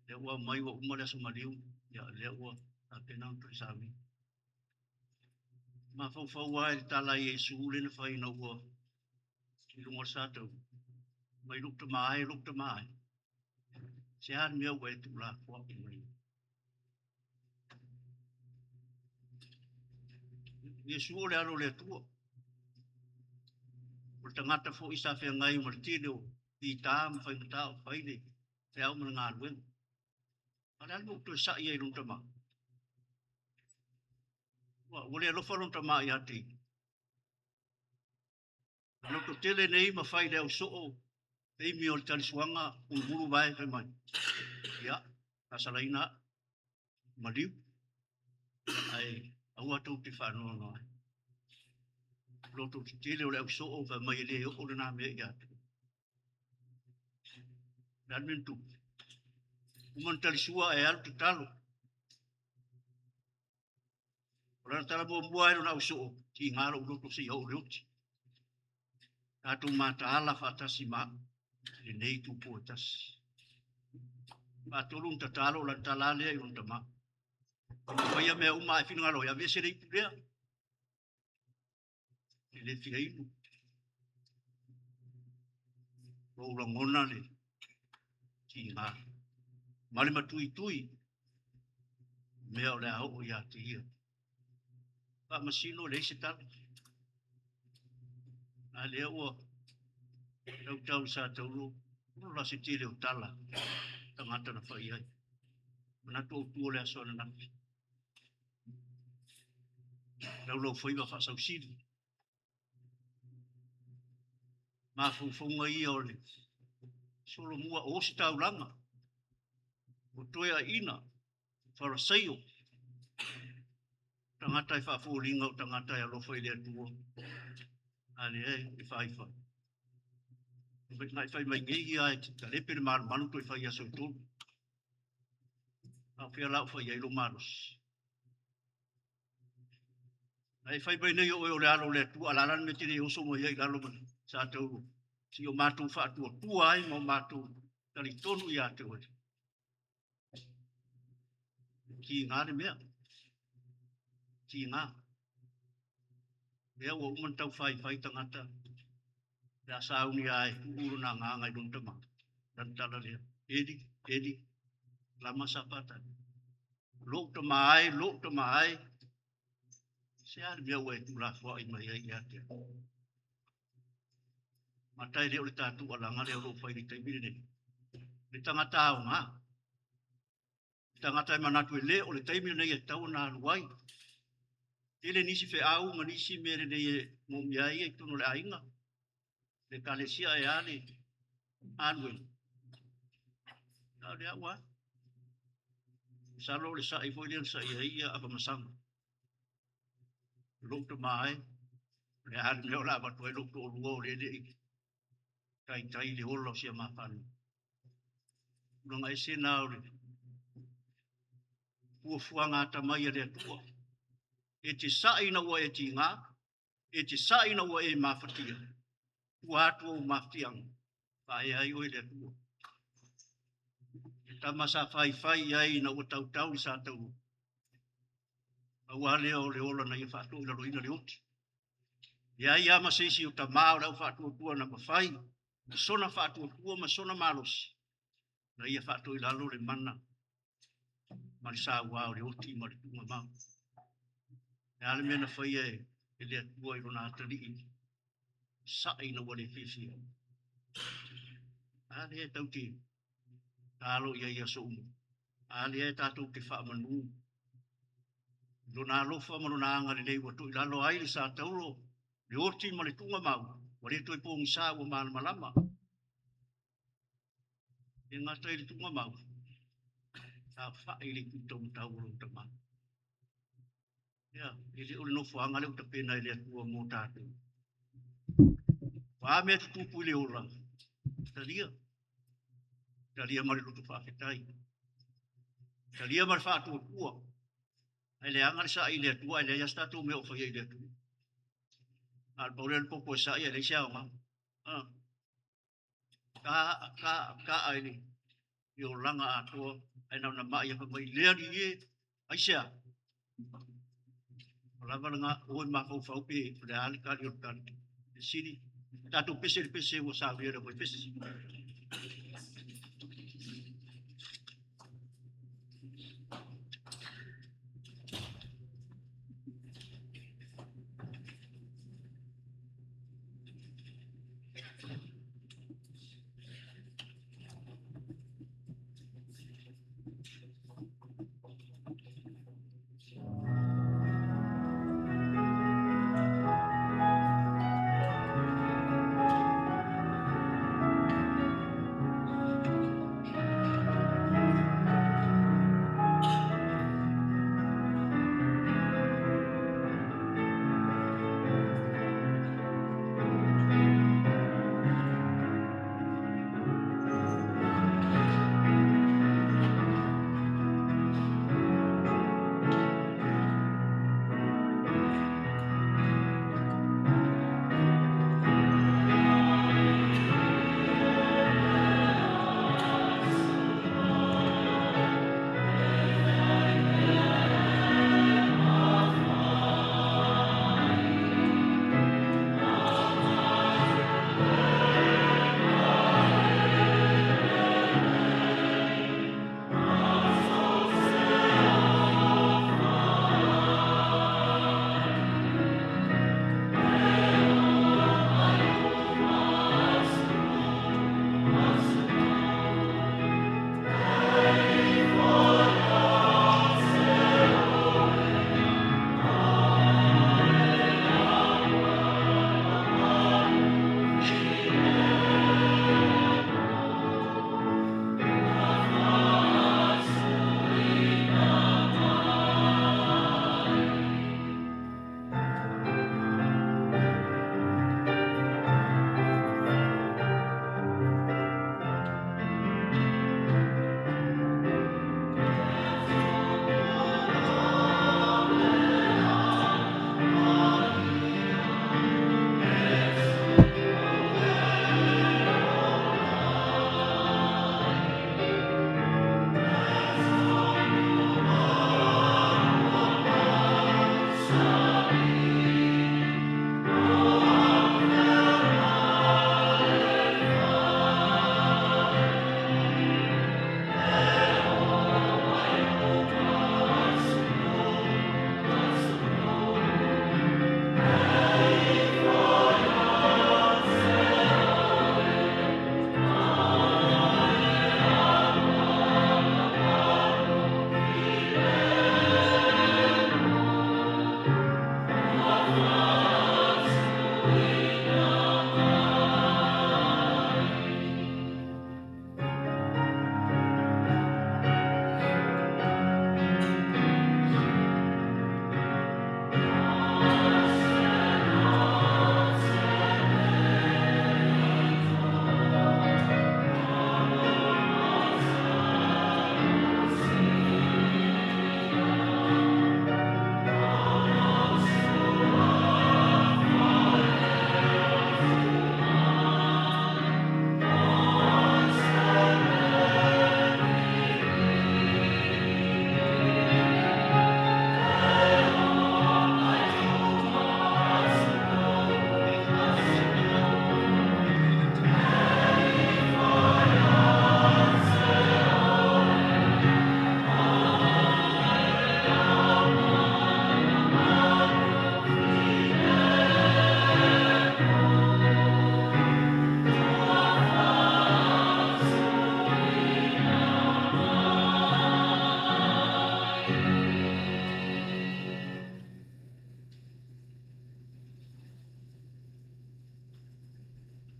Lea ua aumai ua uma le aso maliu, ia lea ua faapena ona toe sauni. Mafaufau lava i le tala a Iesu lea na fai ina ua i luga o le sataua, mai lou tama e, lou tama e, se a le mea ua e tuulafoai mai ai? Iesu o le alo o le Atua. O le tagata foi sa feagai ma le tele o fita ma faigata o fai le feau ma le galuega. A o le a le mea ua toe sai ai i lona tama? Ua le alofa lona tama ia te ia. Loto tele nei ma fai le ausoo taimi o le talisuaga mulumulu vae fai mai. Ia, faasalaina au, maliu, ae aua tou te faanoanoa ai. Loto tetele o le ausoo fai mai e le oo lena mea ia te. O le a le mea na tupu? Uma na talisua ae alu tatalo. O lana tala muamua lava i lona ausoo, tiga lou loto seia oo i le oti. Tatou mataala faatasi ma au i lenei itupo e tasi. Faatolu ona tatalo o lana tala lava lea i lona tama. Ua faia mea uma a e finagalo ai, aveese le ipu lea. E le fia inu. Ua ou lagona le tiga ma le matuitui mea o le a oo ia te ia. Faamasino leai se tala. A lea ua tautau i sa taulo, ua la se tele o tala tagata na fai ai. Manatu autu o le aso ananafi. Laulaufaiva faasausili. Mafaufauga ia o le solomua o ositaulaga, o toeaiina, farasaio, tagata e faafoliga o tagata e alofa i le Atua, a lea e faifai. Na e fai mai nei ia e talepe le malumalu toe fai aso e 3. A o fea la o fai ai lou malosi? Na e fai mai nei o oe o le alo o le Atua, a o le a la le mea e te le oso mai ai i lalo ma sa tau si o matou faatuatua ai ma o matou talitonu ia te oe. Tiga le mea, tiga. Lea ua uma ona tau faifai tagata, le a sauni lava e tuu lona agaga i lona tama. Lana tala lea, Eli, Eli, lama sapata. Lou tamā e, lou tamā e, se a le mea ua e tuulafoai mai ai ia te au? Mata e le o le tatou alaga lea o lo o fai i le taimi lenei. Le tagata aoga, le tagata e manatu e le o le taimi lenei e tatau ona alu ai. Tele nisi feau ma nisi mea lelei e moomia ai ia i totonu o le aiga, le ekalesia e a le alu e. A o le au a. Masalo o le sa'i foi lea na sa'i ai ia Avamasaga. Lou tamā e, o le a le mea o le a avatu ai lou toalua o lea e le i taitai le ola o si a ma fanau. Tulaga ese na o le fuafuaga atamai a le Atua. E te sa'i ina ua e tigā, e te sa'i ina ua e mafatia, tua atu ou mafatiaga, faaea ai oe e le Atua. Le tama sa faifai i ai ina ua tautau le sa taulua, aua lea o le ola na ia faatoilaloina le oti. Leai lava ma se isi o tamā o le au faatuatua na mafai ma sona faatuatua ma sona malosi, na ia faatoilalo le mana ma le saua o le oti ma le tuugamau. Le a le mea na faia e le Atua i lona atalii sa'i ina ua le fiafia? A lea e tau te talo i ai i aso uma. A lea e tatou te faamanu i lona alofa ma lona agalelei ua toilalo ai le sa taulo, le oti ma le tuugamau, ua le toe pogisa ua malamalama. E gata i le tuugamau, saofai i le itu taumatau o lou tama. Ia, e le o le nofoaga lea ua tapena e le Atua mo tatou. O a mea tutupu i le ola, talia. Talia ma le loto faafetai. Talia ma le faatuatua. Ae leaga le sa'i i le Atua, ae leai lava se tatou mea o faia i le Atua. A o le pau lea o le popo e sa'i ae leai se aoga. Ka, ka, ka i le olaga atoa, ae na ona ma'i lava fai mai, le alii e, aisea? Ua lava lena, o e mafaufau pe o le a le tali o le tali. Le sili, tatou pese i le pese ua saunia e le aufaipese.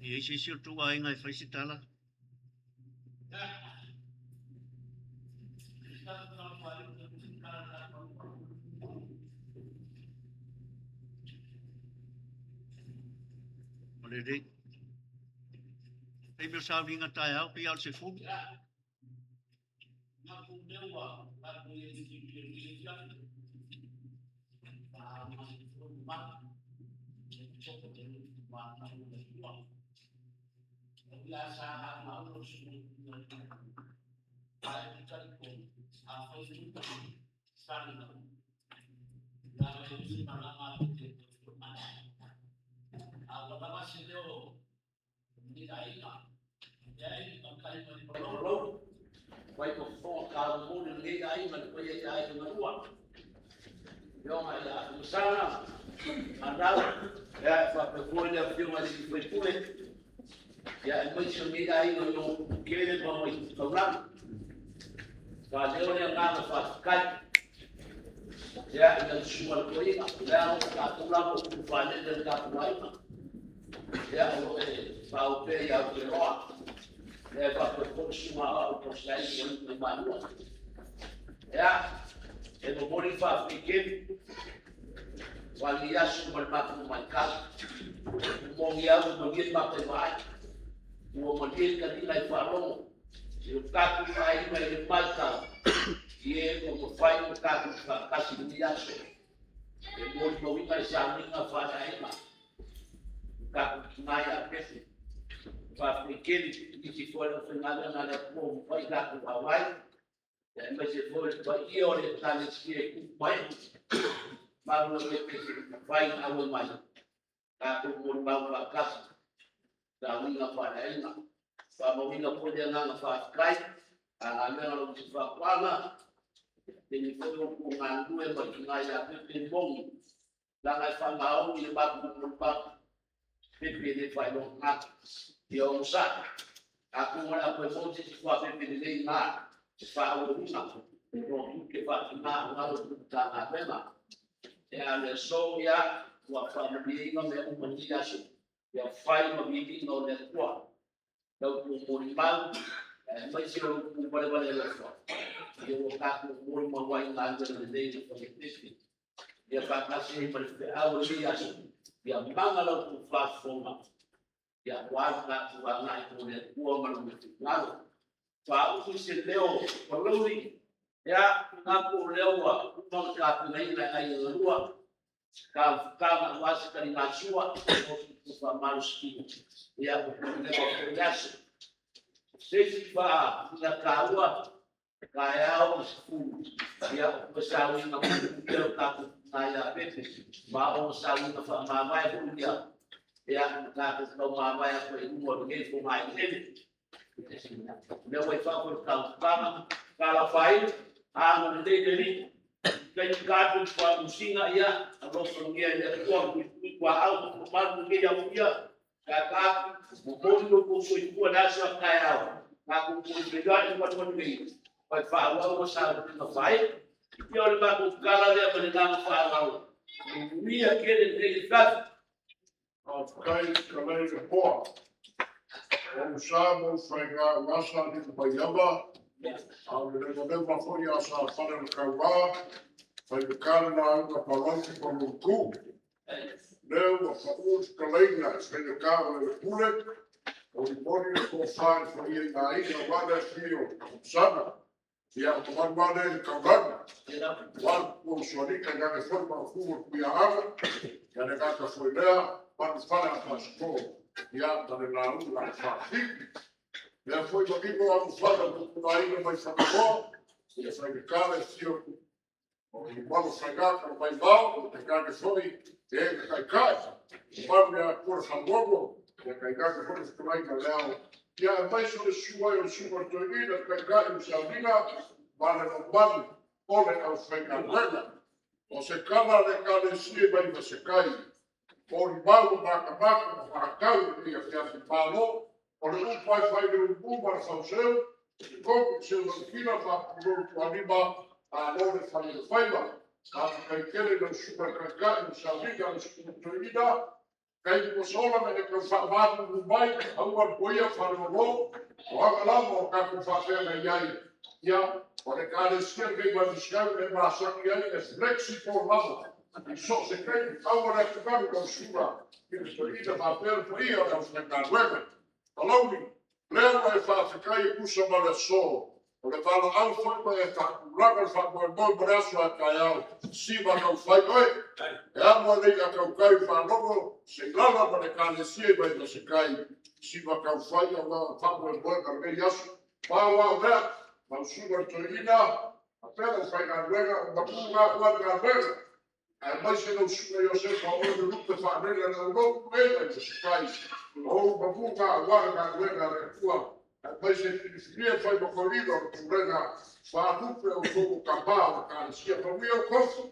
E i ai se isi o le tou aiga e fai se tala? O lelei. Taimi o sauniga taeao pei lava o le 10. Faafetai fetalai le hoa. O ou sa ma ou faiga ua sa liu mai ava, a o le lemalema foi a sa fale o le kaulā, faigata le lauga palauti ma lou Lea ua pau le fetalaiga e faigata o le pule, molimoli le tofa i le paia i aiga aua le afio o Tamasana. Ia, o mamalu lava lea i le taulaga, aua le tupua o Sualika, tainane foi le maopu o le Tuiaana, ia le gata foi lea, manu fale a Fasitoo, ia ma le lauga a Faafili. Lea foi manino anofale o tupunaina mai Fagaloa, ia faigata le afio o Rimalo Faiga Kalamaivao, tainane foi e na taitai, mamalu ia Atua le Falegogo, ia tainane foi le fetalaiga Leao, ia aemaise o le susu ai o le susuga i le Toeaina, le taitai o Sauniga, ma le mamalu o le aufaigaluega. O se tala a le Ekalesia mai Vasekai, o limau o matamata ma faatau i lenei afiafi Malo, o le upu lava e fai i le ulumu ma le fauseu, e togu seu lautila faapulou tuanima, malo le fai o le faiva. Faafetai tele i lau susuga i le Taitai o Sauniga, le susuga i le Toeaina, Taimi ua sola na le tau faamatumu mai, aua le poia faleolo, o aga lava o tatou faafeagai ai. Ia, o le Ekalesia lenei mai Misikau e masani ai e flexible lava i so o se taimi, aua le atugalu lau susuga i le toeaina faapea le paia o le aufaigaluega. Palauli, lea ua e faafetai e tusa ma le aso, o le valaau foi ma e faatulaga le faamoemoe mo le aso a taeao, siva taufai oe. E amo e le i'a tautai faalogo se i lala ma le Ekalesia i Vaivasekai, siva taufai aua faamoemoega o lenei aso. Pau lava o lea, lau susuga i le toeaina, faapea le aufaigaluega, o matu na atua le galuega. Aemaise lau susuga Iosefa o oe o le lupe faalele a le aulotu e Vaivasekai, o ou manu na aua le galuega a le Atua, aemaise filifilia e fai ma toeaina o le pulega, faalupe outou o tama o le Ekalesia. Manuia ou tofi,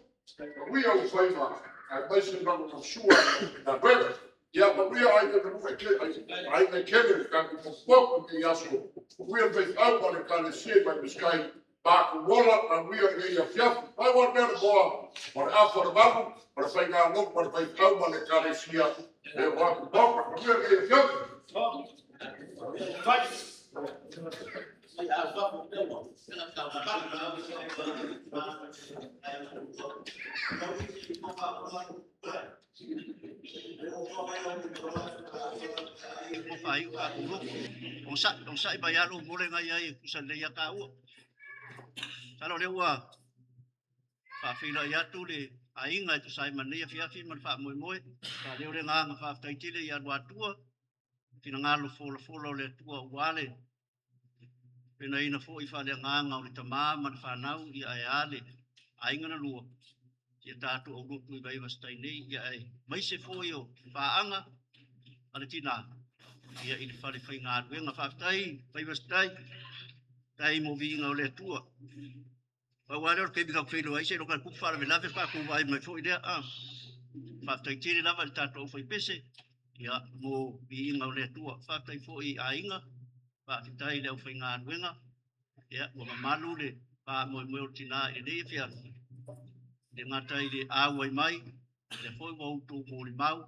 manuia ou faiva, aemaise le lagolagosua i le galuega. Ia manuia aiga na nuu e aiga e tele o le tatou motumotu i lenei aso. Manuia le faifeau ma le Ekalesia i Vaivasekai. Matou ola, manuia lenei afiafi. Pau lava le mea le moa, o le afa o le valu, o le faigalotu a le faifeau ma le Ekalesia e oo atu i le Maota. Manuia lenei afiafi. Ua faaiu tatou lotu. Onosai, onosai mai lava lou mole na i ai e tusa lelei lava taua. Masalo o lea ua faafeiloai atu le aiga e tusa ai ma lenei afiafi ma le faamoemoe. Faaleo le agaga faafetai tele ia Luatua, finagalo folafola o le Atua aua le penaina foi faaleagaga o le tama ma le fanau, ia ae a le aiga na lua, ia tatou aulotu i Vaivase-tai nei, ia aemaise foi o paaga a le tina ia i le fale faigaluega. Faafetai Vaivase-tai, faafetai mo viiga o le Atua. Pau lava lea o le taimi tatou te feiloai ai seiloga e tupu faalavelave faatoa vaai mai foi lea. Faafetai tele lava i le tatou aufaipese ia mo viiga o le Atua. Faafetai foi i aiga, faafetai i le aufaigaluega, ia ua mamalu le faamoemoe o le tina i lenei afiafi, e le gata i le auai mai, lea foi ua outou molimau,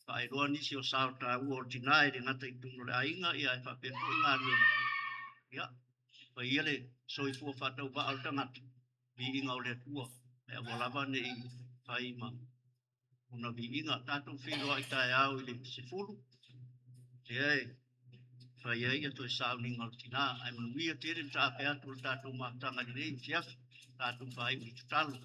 faailoa nisi o sao taua o le tina e le gata i totonu o le aiga, ia ae faapea foi galuega. Ia, fai ia le soifua faatauvaa o le tagata, viiga o le Atua, ae aua lava ne i fai ma ona viiga. Tatou feiloai taeao i le 10, lea e fai ai ia toe sauniga o le tina, ae manuia tele le taape atu o le tatou mafutaga i lenei afiafi, tatou faaiu i le tatalo.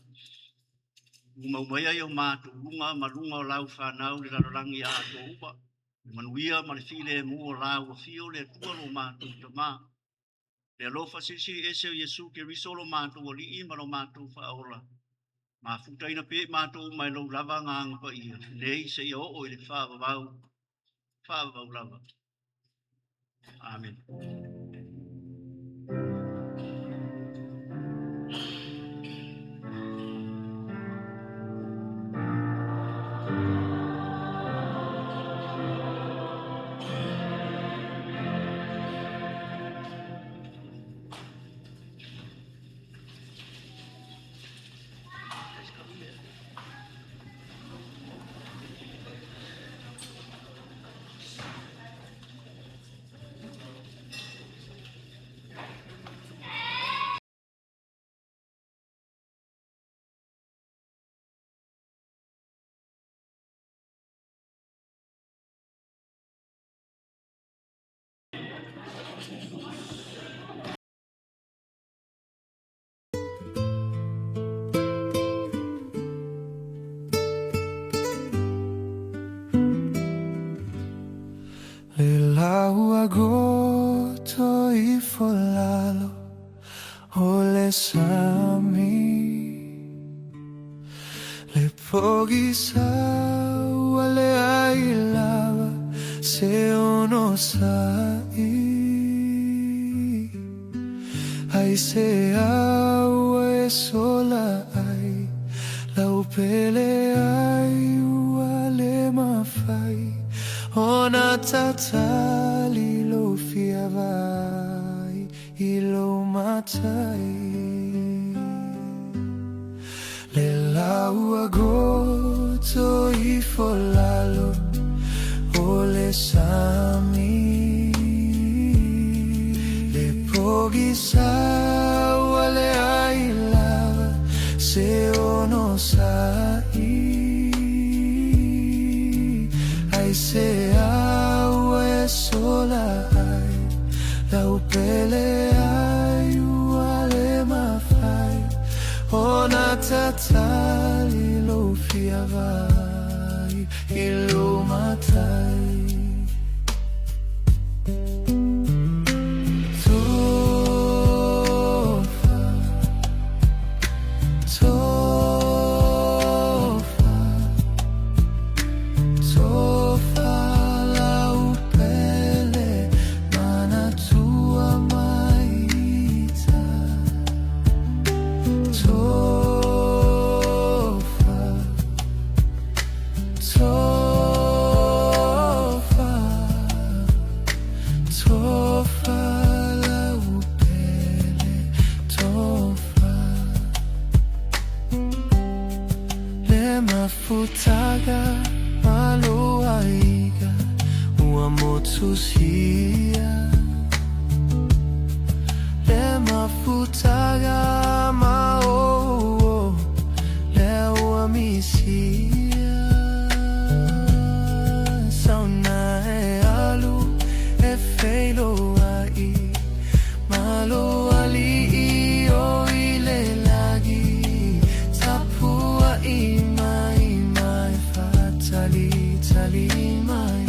Tumau maia i o matou luga ma luga o lau fanau le lalolagi atoa uma, le manuia ma le filemu o lau afio le Atua lo matou Tama. Le alofa silisili ese o Iesu Keriso lo matou Alii ma lo matou Faaola, mafutaina pea i matou uma e lou lava agaga paia, nei seia oo i le faavavau, faavavau lava. Amen. Le lau goto ifo lalo o le sami, Le pogisa ua leai lava se onosai. Aisea ua e sola ai lau pele ai ua le mafai ona tatali lou fia vaai i lou matai. Le lau ua goto ifo lalo. Aisea ua e sola ai, lau pele ai ua le mafai ona tatali lou fia vaai i lou matai. Tofa, tofa, tofa lau pele manatua mai ita. Tofa, tofa, tofa lau pele, tofa. Le mafutaga ma lou aiga ua motusia. Le mafutaga ma ou lea ua misia. Sauna e alu e feiloai ma lou alii o i le lagi. Tapuai mai ma e faatalitali mai.